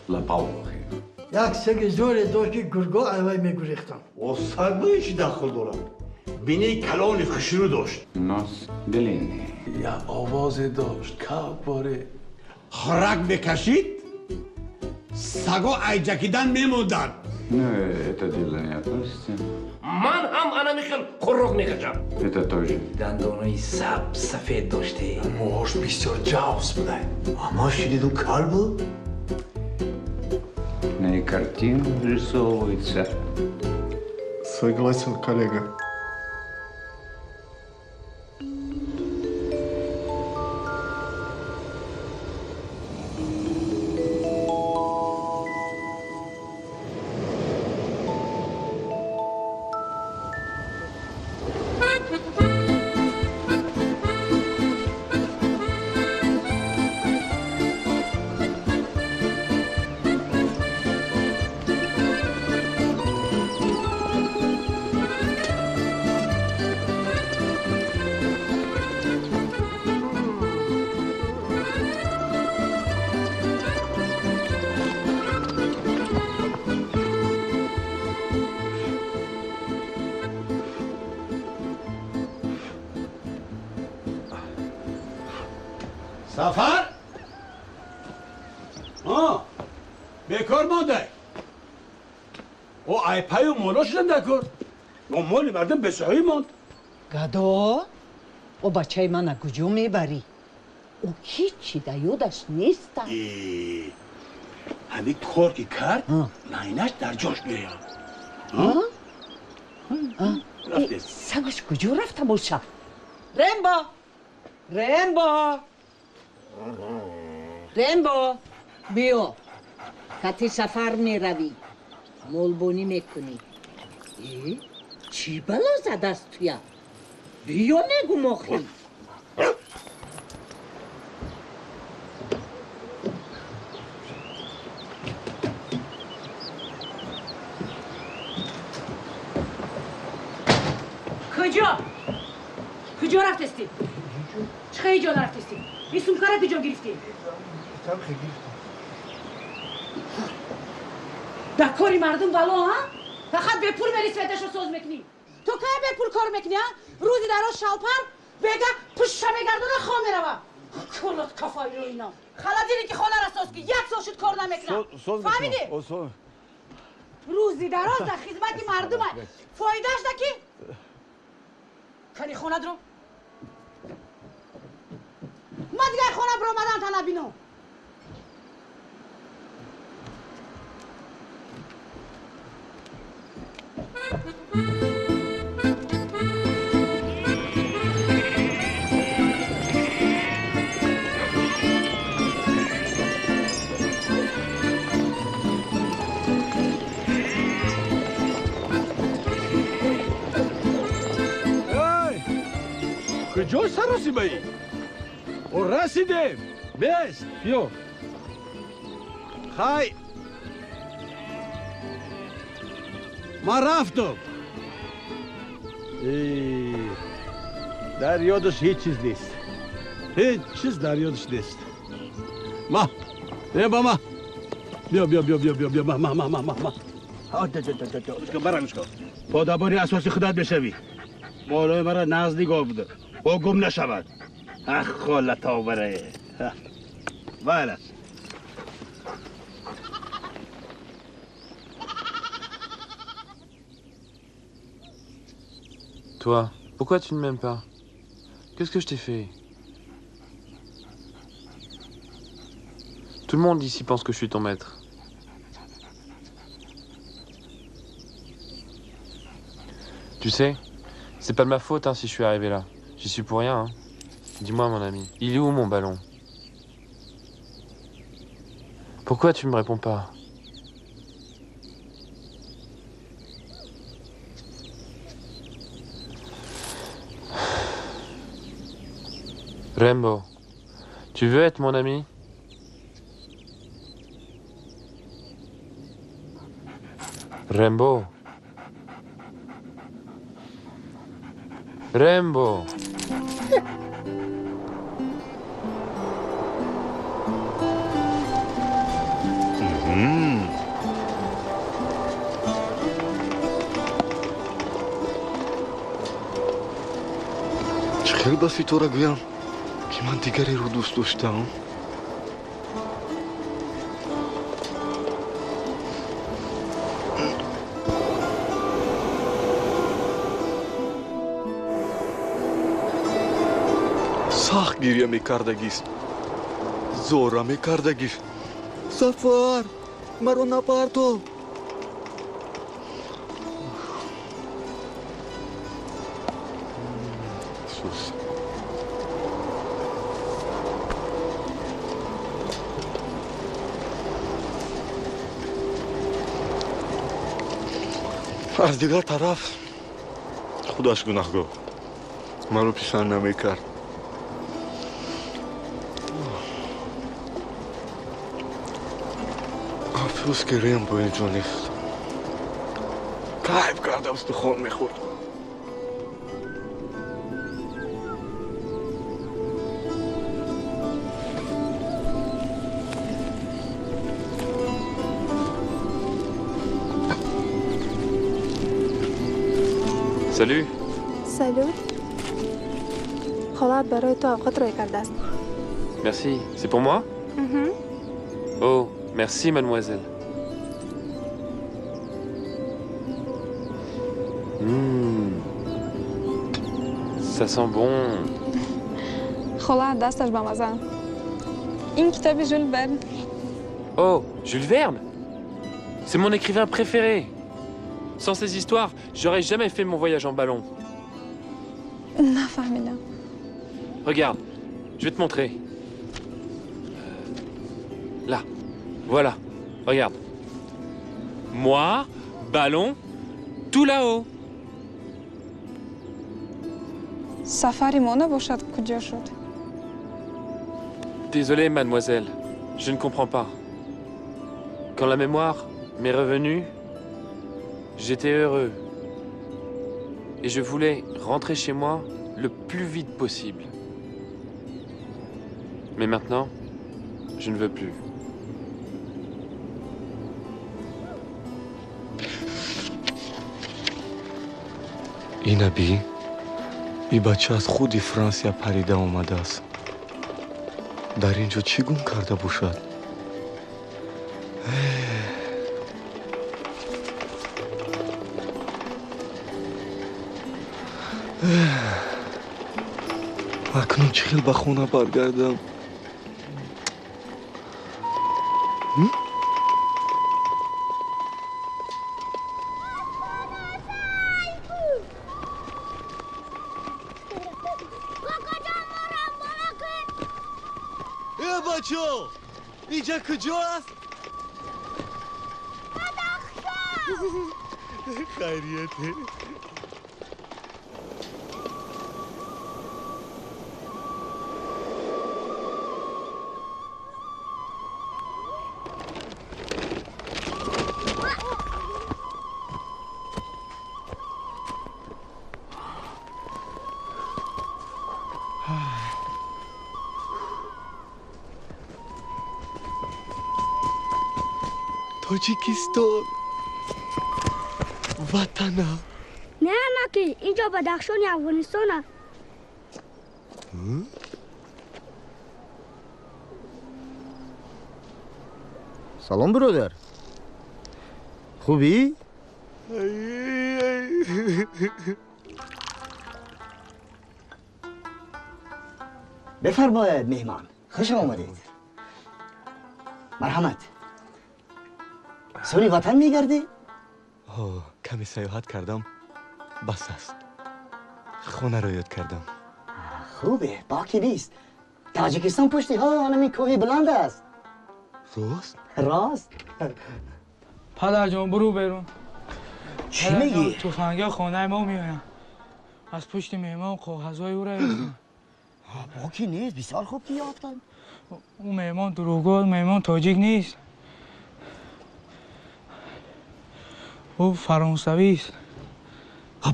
Speaker 12: лопоухие.
Speaker 24: Як саги зӯре дошт, ки гурго айвай мегурехтанд.
Speaker 1: О, саг ба чӣ дахл дорад? Бинии калони хушрӯ дошт.
Speaker 12: Нос длинный.
Speaker 1: Як овозе дошт, кабборе. Хӯрак мекашид, саго айҷакидан мемонданд.
Speaker 12: Ну, это дело не относится.
Speaker 10: Ман ҳам анами хел хӯрок мекашам.
Speaker 12: Это тоже.
Speaker 11: Дандонои сабз сафед доште.
Speaker 1: Мӯҳош бисёр ҷавз буда.
Speaker 11: Аммо шириду кал буд.
Speaker 12: На и картина вырисовывается.
Speaker 18: Согласен, коллега.
Speaker 1: Сафар? Бекор мондай. О айпаю моло шудан дакор. О моли мардум бесоҳиб монд.
Speaker 4: Гадо, о бачаи мана куҷо мебарӣ? О ҳичи да ёдаш неста.
Speaker 1: Ҳамин кор ки кард, майнаш дар ҷош меояд.
Speaker 4: Сагаш куҷо рафта боша? Рембо! Рембо! Рембо! Биё. Кати сафар меравӣ. Молбонӣ мекунӣ.
Speaker 16: Чӣ бало задаст туя? Биё мегум охир. Куҷо? Куҷо рафтестӣ? Чӣ хел ҷо нарафтестӣ? Ин сумкара куҷо гирифтӣ? Дар кори мардум бало, ҳа? Фақат бепул мери светашро соз мекунӣ. Ту кай бепул кор мекунӣ, ҳа? Рӯзи дароз шалпар, бега пуштша мегардона хом мерава. Кулот кафоиро ино. Халадине ки хонара соз ки як сол шуд кор намекунам. Фаҳмидӣ? Рӯзи дароз дар хизмати мардума. Фоидааш да ки? Кани хона дро. Ма дигар хона биромадан та набинам.
Speaker 1: Куҷо саросимаӣ? О, расидем! Бест, биё. Хай. Ман рафтам. Дар ёдаш ҳеҷ чиз нест. Ҳеҷ чиз дар ёдаш нест. Ма, э ба ма. Биё, биё, биё, биё, биё, биё, ма, ма, ма, ма, ма, ма. Барамш кун. Подабони асоси худат мешавӣ. Молои маро нағз нигоҳ бидор. О гум нашавад. Ах, холатоварае. Вайлас.
Speaker 8: Toi, pourquoi tu ne m'aimes pas? Qu'est-ce que je t'ai fait? Tout le monde ici pense que je suis ton maître. Tu sais, c'est pas de ma faute hein, si je suis arrivé là. J'y suis pour rien. Hein. Dis-moi, mon ami, il est où mon ballon? Pourquoi tu me réponds pas? Rembo, tu veux être mon ami? Rembo. Rembo.
Speaker 18: Чӣ хел ба Ситора гӯям, ки ман дигареро дӯст доштаам? Сахт гирья мекардагист, зора мекардагист. Сафар, маро напарто. Афсӯс. Аз дигар тараф худаш гунаҳгор, маро писанд намекард. Афсӯс, ки Рембо инҷо нест. Кайф карда устухон мехӯрд.
Speaker 8: Salut.
Speaker 5: Салют. Холаат барои ту авқот рӯй кардааст.
Speaker 8: Merci. C'est pour moi?
Speaker 5: Мгм.
Speaker 8: Oh, merci mademoiselle. Mmh. Ça sent bon.
Speaker 5: Холаат дасташ ба маза. Ин китоби Жюл Верн.
Speaker 8: Oh, Jules Verne? C'est mon écrivain préféré. Sans ces histoires, j'aurais jamais fait mon voyage en ballon.
Speaker 5: Нафаҳмидам.
Speaker 8: Regarde, je vais te montrer. Là, voilà, regarde. Moi, ballon, Tout là-haut.
Speaker 5: Сафари мо набошад куҷо шуд?
Speaker 8: Désolé, mademoiselle, je ne comprends pas. Quand la mémoire m'est revenue, j'étais heureux. Et je voulais rentrer chez moi le plus vite possible. Mais maintenant, je ne veux plus.
Speaker 3: Инаби, и бача аз худи Франсия парида омадааст. Дар ин ҷо чӣ гум карда бошад? Акнун чӣ хел ба хона баргардам? Бачо, инҷа куҷо аст? Хайрияте. Тоҷикистон, ватана.
Speaker 7: Не, амаки, инҷо Бадахшони Афғонистон аст.
Speaker 11: Салом, бародар. Хубӣ?
Speaker 13: Бифармоед, меҳмон. Хуш омадед. Марҳамат. Сури ватан мегардӣ?
Speaker 3: Ҳо, каме саёҳат кардам, бас аст. Хонаро ёд кардам.
Speaker 13: Хубе, боки нест. Тоҷикистон пушти ҳо ҳамин кӯҳи баланд аст.
Speaker 3: Рост?
Speaker 13: Рост.
Speaker 14: Падарҷон, буру берун.
Speaker 13: Чӣ мегӣ?
Speaker 14: Туфанга хонаи мо меоянд. Аз пушти меҳмон коғазҳои ӯро ёфтанд.
Speaker 13: Боки нест, бисёр хуб ки ёфтанд.
Speaker 14: Ӯ меҳмон дурӯғгӯ, меҳмон тоҷик нест. Ӯ фаронсавист.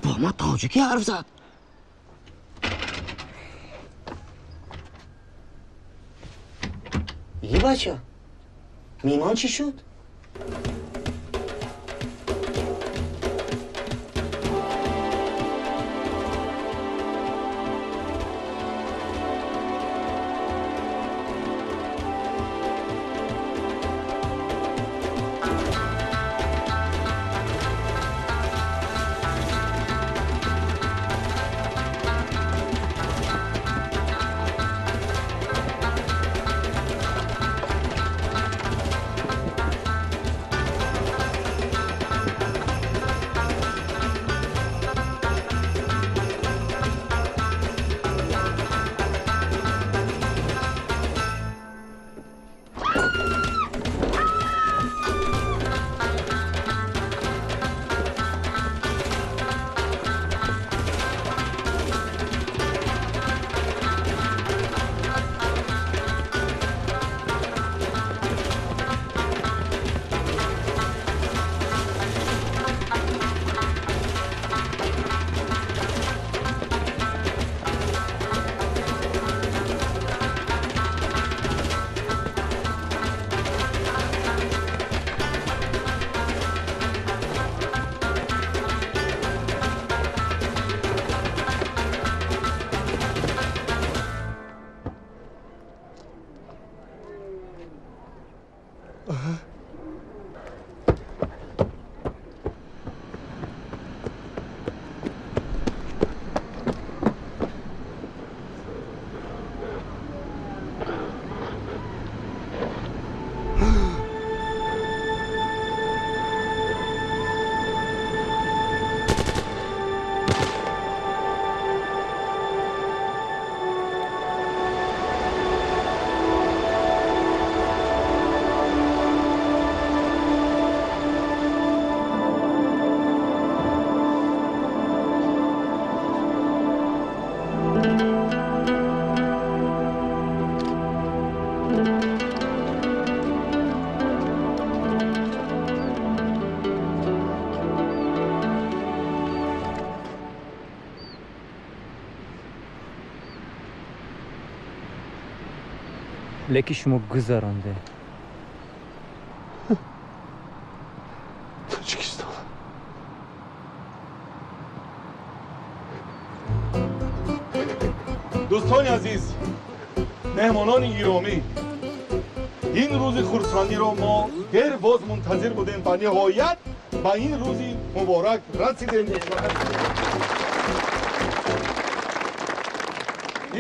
Speaker 13: Бо ман тоҷикӣ ҳарф зад. Е бача, меҳмон чӣ шуд?
Speaker 15: Лекин шумо гузаронде.
Speaker 9: Тоҷикистон.
Speaker 2: Дӯстони азиз, меҳмонони гиромӣ, ин рӯзи хурсандиро мо дер боз мунтазир будем ва ниҳоят ба ин рӯзи муборак расидем.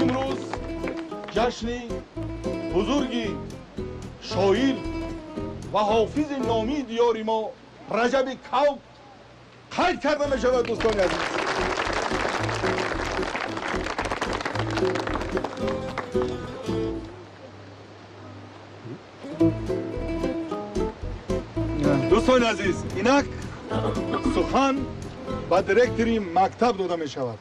Speaker 2: Имрӯз ҷашни бузурги шоир ва ҳофизи номии диёри мо Раҷаби Кавб қайд карда мешавад, дӯстони азиз. Дӯстони азиз, инак сухан ба директори мактаб дода мешавад.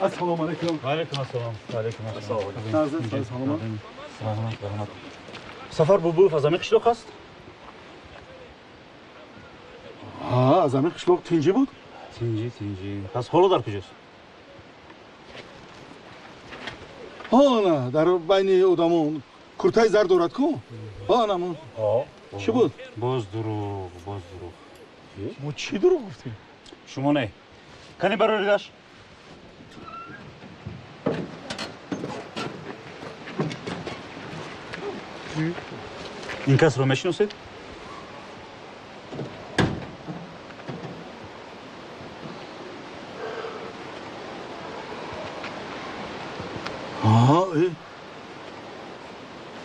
Speaker 2: Ассалому алайкум.
Speaker 17: Ва алайкум ассалом. Ва алайкум ассалом.
Speaker 9: Салом.
Speaker 17: Саломат, раҳмат. Сафар Бубуев аз ҳамин қишлоқ аст?
Speaker 9: Ҳа, аз ҳамин қишлоқ. Тинҷӣ буд?
Speaker 17: Тинҷӣ, тинҷӣ. Пас ҳоло дар куҷост?
Speaker 9: Ана, дар байни одамон куртаи зар дорад ку? Анамон. Чӣ буд?
Speaker 17: Боз дурӯғ, боз дурӯғ.
Speaker 9: Мо чӣ дурӯғ гуфтем?
Speaker 17: Шумо не. Кани бароридаш? Ин касро мешиносед?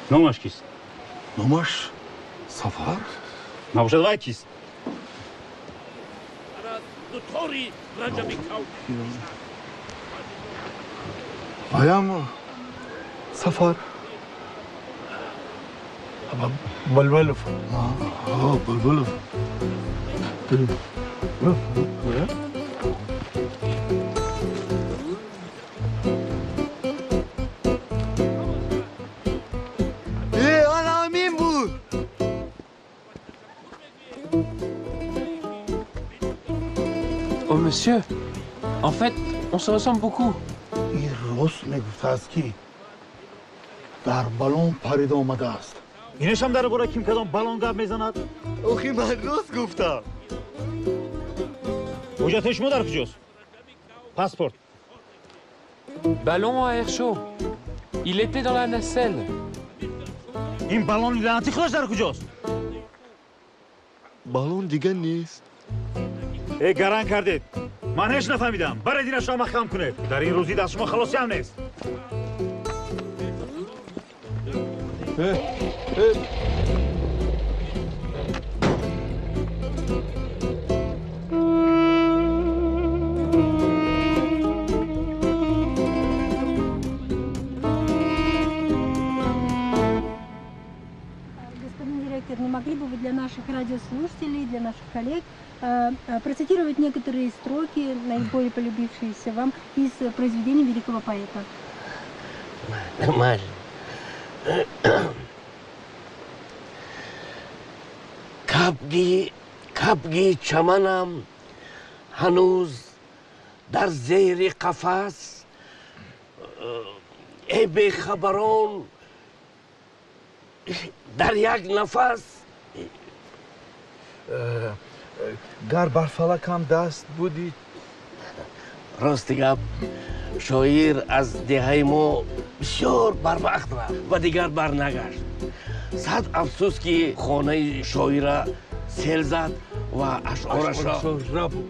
Speaker 17: Номаш кист?
Speaker 9: Номаш Сафар?
Speaker 17: Набошад, вай кист?
Speaker 9: Ваям Сафар. Балбалов. Балбалов.
Speaker 6: Амин буд.
Speaker 8: Oh monsieur, en fait, on se ressemble beaucoup.
Speaker 9: Ин рост мегуфтааст, ки дар балон парида омадааст.
Speaker 17: Инашам дар бораи ким кадом балон гап мезанад?
Speaker 3: Охи, ман рост гуфтам.
Speaker 17: Ҳуҷҷатҳои шумо дар куҷост? Паспорт.
Speaker 8: Ballon à air chaud. Il était dans la nacelle.
Speaker 17: Ин балони лаънатӣ худаш дар куҷост?
Speaker 3: Балон дигар нест.
Speaker 17: Э, гаранг кардед. Ман ҳеҷ нафаҳмидам. Баред, инашро маҳкам кунед. Дар ин рӯзи даст шумо халосиам нест.
Speaker 19: Господин директор, не могли бы вы для наших радиослушателей, для наших коллег процитировать некоторые строки, наиболее полюбившиеся вам из произведений великого поэта?
Speaker 10: Нормально. Кабги, кабги чаманам ҳанӯз дар зери қафас, эй бехабарон, дар як нафас.
Speaker 3: Гар бар фалакам даст будӣ.
Speaker 10: Рости гап, шоир аз деҳаи мо бисёр барвақт рафт ва дигар барнагашт. Сад афсӯс, ки хонаи шоира сел зад ва ашъорашро
Speaker 9: рабуд.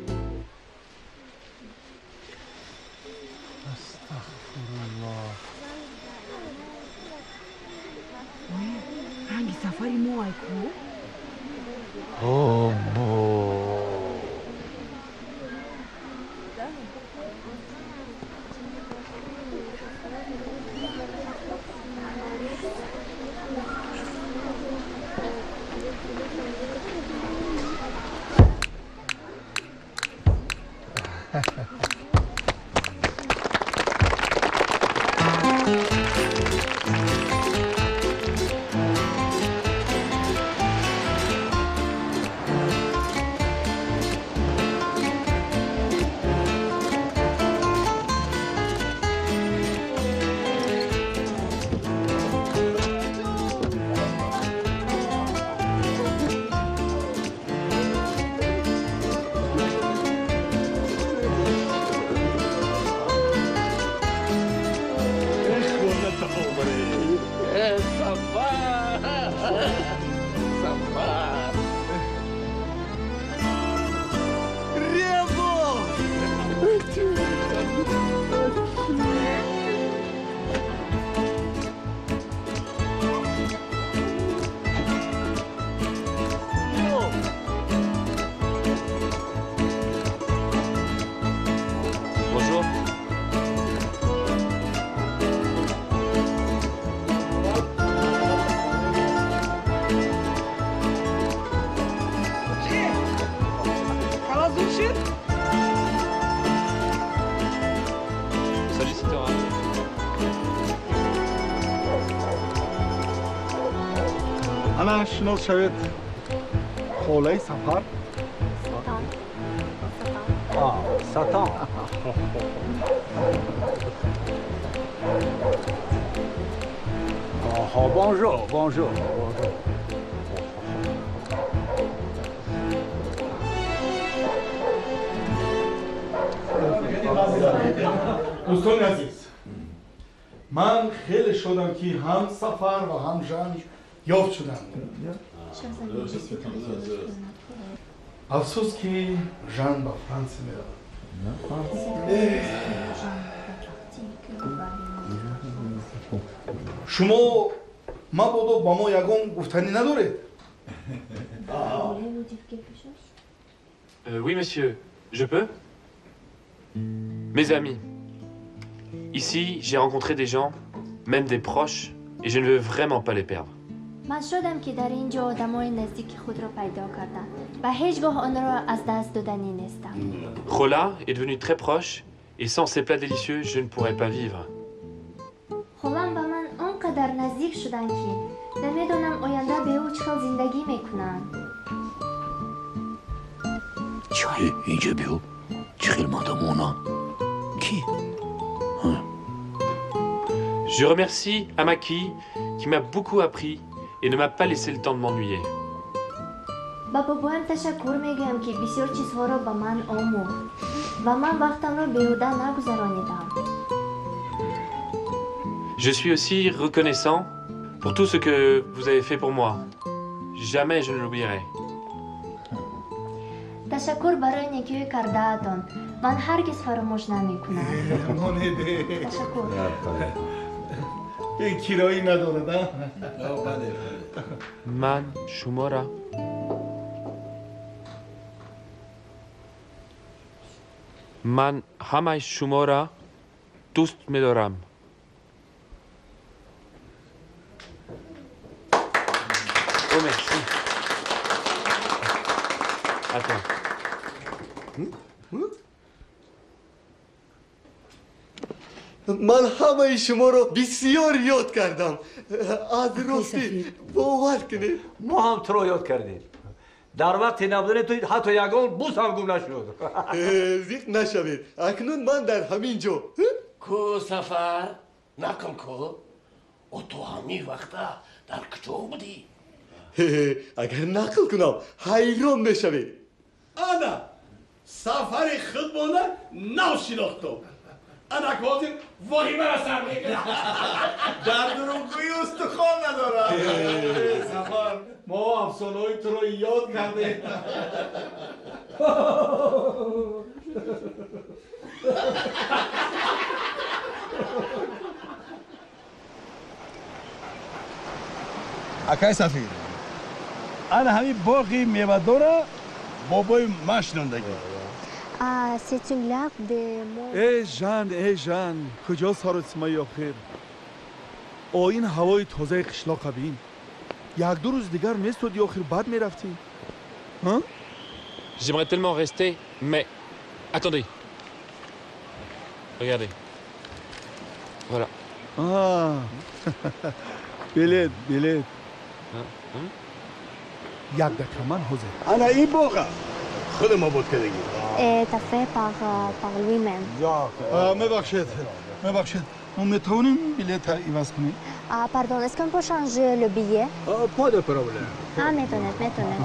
Speaker 16: Ранги сафари мо айку.
Speaker 10: Обо.
Speaker 2: Шинос шавед, холаи Сафар.
Speaker 11: Сатан. Bonjour, bonjour, bonjour.
Speaker 2: Дӯстони азиз, ман хеле шодам, ки ҳам Сафар ва ҳам Жан ёфт шуданд. Афсӯс, ки Жан ба Франсия меравад. Шумо мабодо ба мо ягон гуфтанӣ надоред?
Speaker 8: Oui, monsieur, je peux? Mes amis, ici, j'ai rencontré des gens, même des proches, et je ne veux vraiment pas les perdre.
Speaker 15: Ман шодам, ки дар ин ҷо одамои наздики худро пайдо кардам ва ҳеҷ гоҳ онро аз даст доданӣ нестам.
Speaker 8: Rola est devenue très proche, et sans ses plats délicieux, je ne pourrais pas vivre.
Speaker 15: Холам ба ман он қадар наздик шуданд, ки намедонам оянда бе ӯ чӣ хел зиндагӣ мекунам.
Speaker 10: Чай, инҷа биё, чӣ хел мадамона ки.
Speaker 8: Je remercie Amaki qui m'a beaucoup appris et ne m'a pas laissé le temps de m'ennuyer.
Speaker 15: Ба бобоям ташаккур мегӯям, ки бисёр чизҳоро ба ман омӯхт ва ман вақтамро беҳуда нагузаронидам.
Speaker 8: Je suis aussi reconnaissant pour tout ce que vous avez fait pour moi. Jamais je ne l'oublierai.
Speaker 15: Ташаккур барои некиҳои кардаатон. Ман ҳаргиз фаромӯш намекунам. Ташаккур.
Speaker 2: Кироӣ надорад.
Speaker 8: Ман шуморо ман ҳамаи шуморо дӯст медорам. Oh, merci. Attends.
Speaker 6: Ман ҳамаи шуморо бисёр ёд кардам. Аз ростӣ, бовар кунед.
Speaker 11: Мо ҳам туро ёд кардем. Дар вақти набудани ту ҳатто ягон бус ҳам гум нашуд.
Speaker 6: Зиқ нашавед. Акнун ман дар ҳамин ҷо.
Speaker 10: Ку, Сафар, нақл ку. О, ту ҳамин вақта дар куҷо будӣ?
Speaker 6: Агар нақл кунам, ҳайрон мешавед.
Speaker 1: Ана Сафари худмона нав шинохтум. Ана ҳозир воҳимаро сар мекунад.
Speaker 9: Дар дурӯғгӯӣ устухон надорад. Сафар, мо афсонаҳои туро ёд кардем.
Speaker 1: Акай Сафир, ана ҳамин боғи мевадора бобои ман шинондагӣ.
Speaker 2: Э Жан, э Жан, куҷо саросимаи охир? О, ин ҳавои тозаи қишлоқа бин. Як-ду рӯз дигар местоди, охир баъд мерафтӣ.
Speaker 8: J'aimerais tellement rester, mais attendez. Regardez. Voilà.
Speaker 2: Билет, билет. Як дақиқа, ман ҳозир.
Speaker 1: Ана ин боға худам обод кардагӣ.
Speaker 15: Это fait par lui-même.
Speaker 2: Мебахшед, мебахшед, мо метавонем билета иваз кунем?
Speaker 15: Pardon, est-ce qu'on peut changer le billet?
Speaker 11: Pas de problème.
Speaker 15: А, метавонед, метавонед.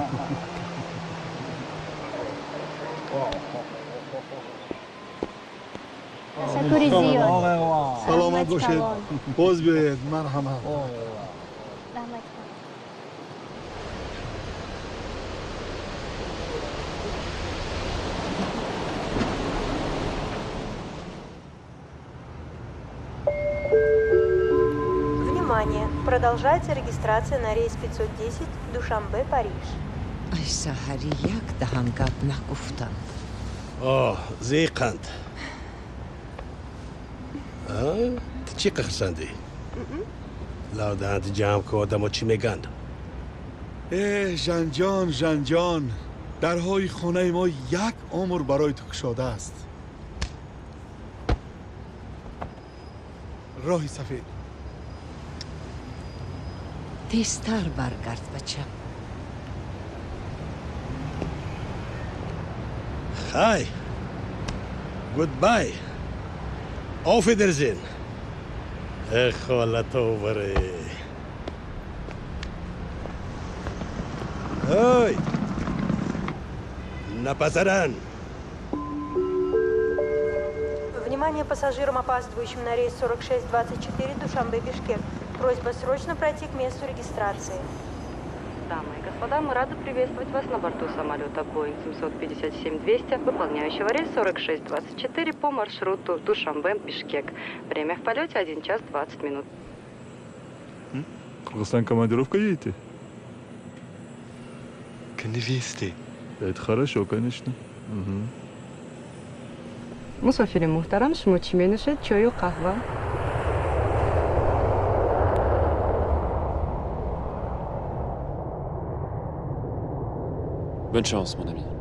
Speaker 15: Ташаккури зиёд.
Speaker 2: Саломат бошед, боз биёед, марҳамат.
Speaker 15: Раҳмат.
Speaker 19: Внимание! Продолжается регистрация на рейс 510 Душанбе-Париж.
Speaker 4: Ай, саҳари як даҳан гап нагуфтам.
Speaker 1: Оҳ, зиқанд. Ту чӣ хурсандӣ? Лав даҳанти ҷамъ ку, одамо чӣ мегӯянд?
Speaker 2: Э, Жанҷон, Жанҷон, дарҳои хонаи мо як умр барои ту кушодааст. Роҳи сафед.
Speaker 4: Тезтар баргард, бачам.
Speaker 1: Хай. Goodbye. Auf Wiedersehen. Э, холато баре. Ой! Напазаран!
Speaker 19: Внимание пассажирам, опаздывающим на рейс 4624 Душанбе-Бишкек. Просьба срочно пройти к месту регистрации.
Speaker 20: Дамы и господа, мы рады приветствовать вас на борту самолета Boeing 757-200, выполняющего рейс 4624 по маршруту Душанбе-Бишкек. Время в полете 1 час 20 минут.
Speaker 18: Кыргызстан командировка едете?
Speaker 3: К невесте.
Speaker 18: Это хорошо, конечно. Угу.
Speaker 20: Мусофири муҳтарам, шумо чӣ менӯшед, чою қаҳва?
Speaker 8: Bonne chance, mon ami.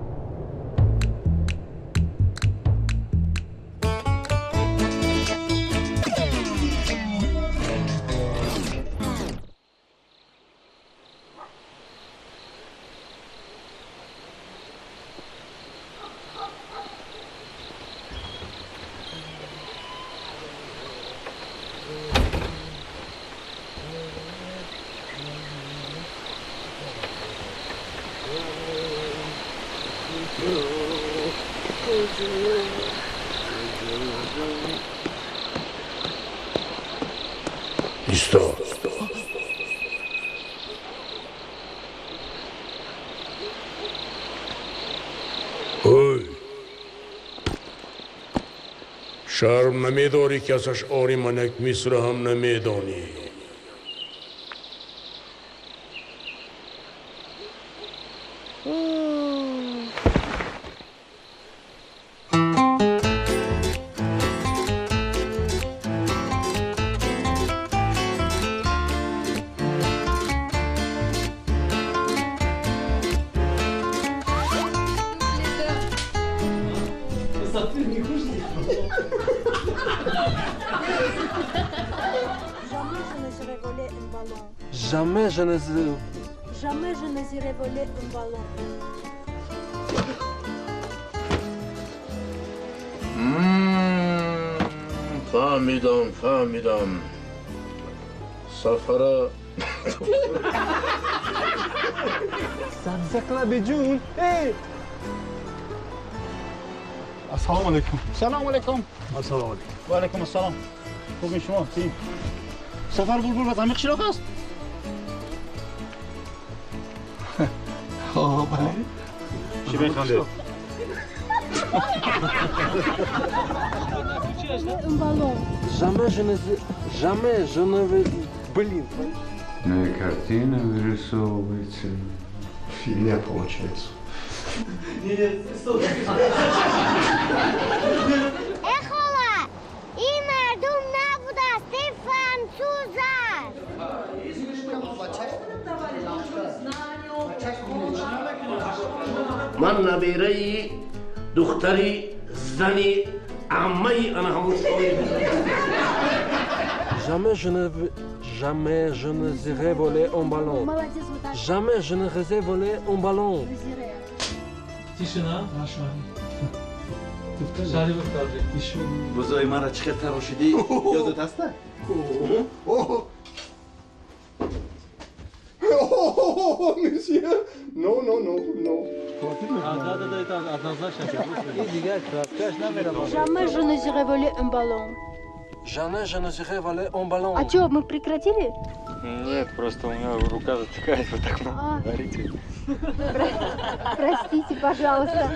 Speaker 10: Исто. Ой! Шарм намедорӣ, ки аз ашъори ман як мисра ҳам намедонӣ.
Speaker 11: Jamais je ne
Speaker 19: Jamais je ne serai voler un ballon.
Speaker 10: Фаҳмидам, фаҳмидам. Сафара.
Speaker 11: Сабзаклаби ҷун. Эй!
Speaker 9: Ассалому алайкум.
Speaker 21: Салому алайкум.
Speaker 9: Ассалому алайкум.
Speaker 21: Ва алайкум ассалом. Хубин шумо? Тим. Сафар Булбул ба замин қишлоқ аст?
Speaker 9: О, бале.
Speaker 17: Чӣ механдед?
Speaker 19: Un ballon.
Speaker 11: Jamais je ne jamais je ne vais блин.
Speaker 12: Ну и картина вырисовывается.
Speaker 9: Фигня получается.
Speaker 7: Э, хола, ин мардум набудааст, ин француз аст.
Speaker 10: Ман набираи духтари зани аммаи ана ҳамун шоир.
Speaker 11: Jamais je ne serai volé un ballon.
Speaker 19: Молодец, вот так.
Speaker 11: Jamais je ne serai volé un ballon.
Speaker 14: Тишина.
Speaker 3: Бузои маро чӣ хел тарошидӣ? Ёдат ҳаста?
Speaker 9: Monsieur, non, non, non, non.
Speaker 3: Да, да, да, это однозначно.
Speaker 19: Jamais je ne serai voler un ballon.
Speaker 11: Jamais je ne serai voler un ballon.
Speaker 19: А чё, мы прекратили?
Speaker 18: Нет, просто у меня рука затекает, вы так много говорите.
Speaker 19: Простите, пожалуйста.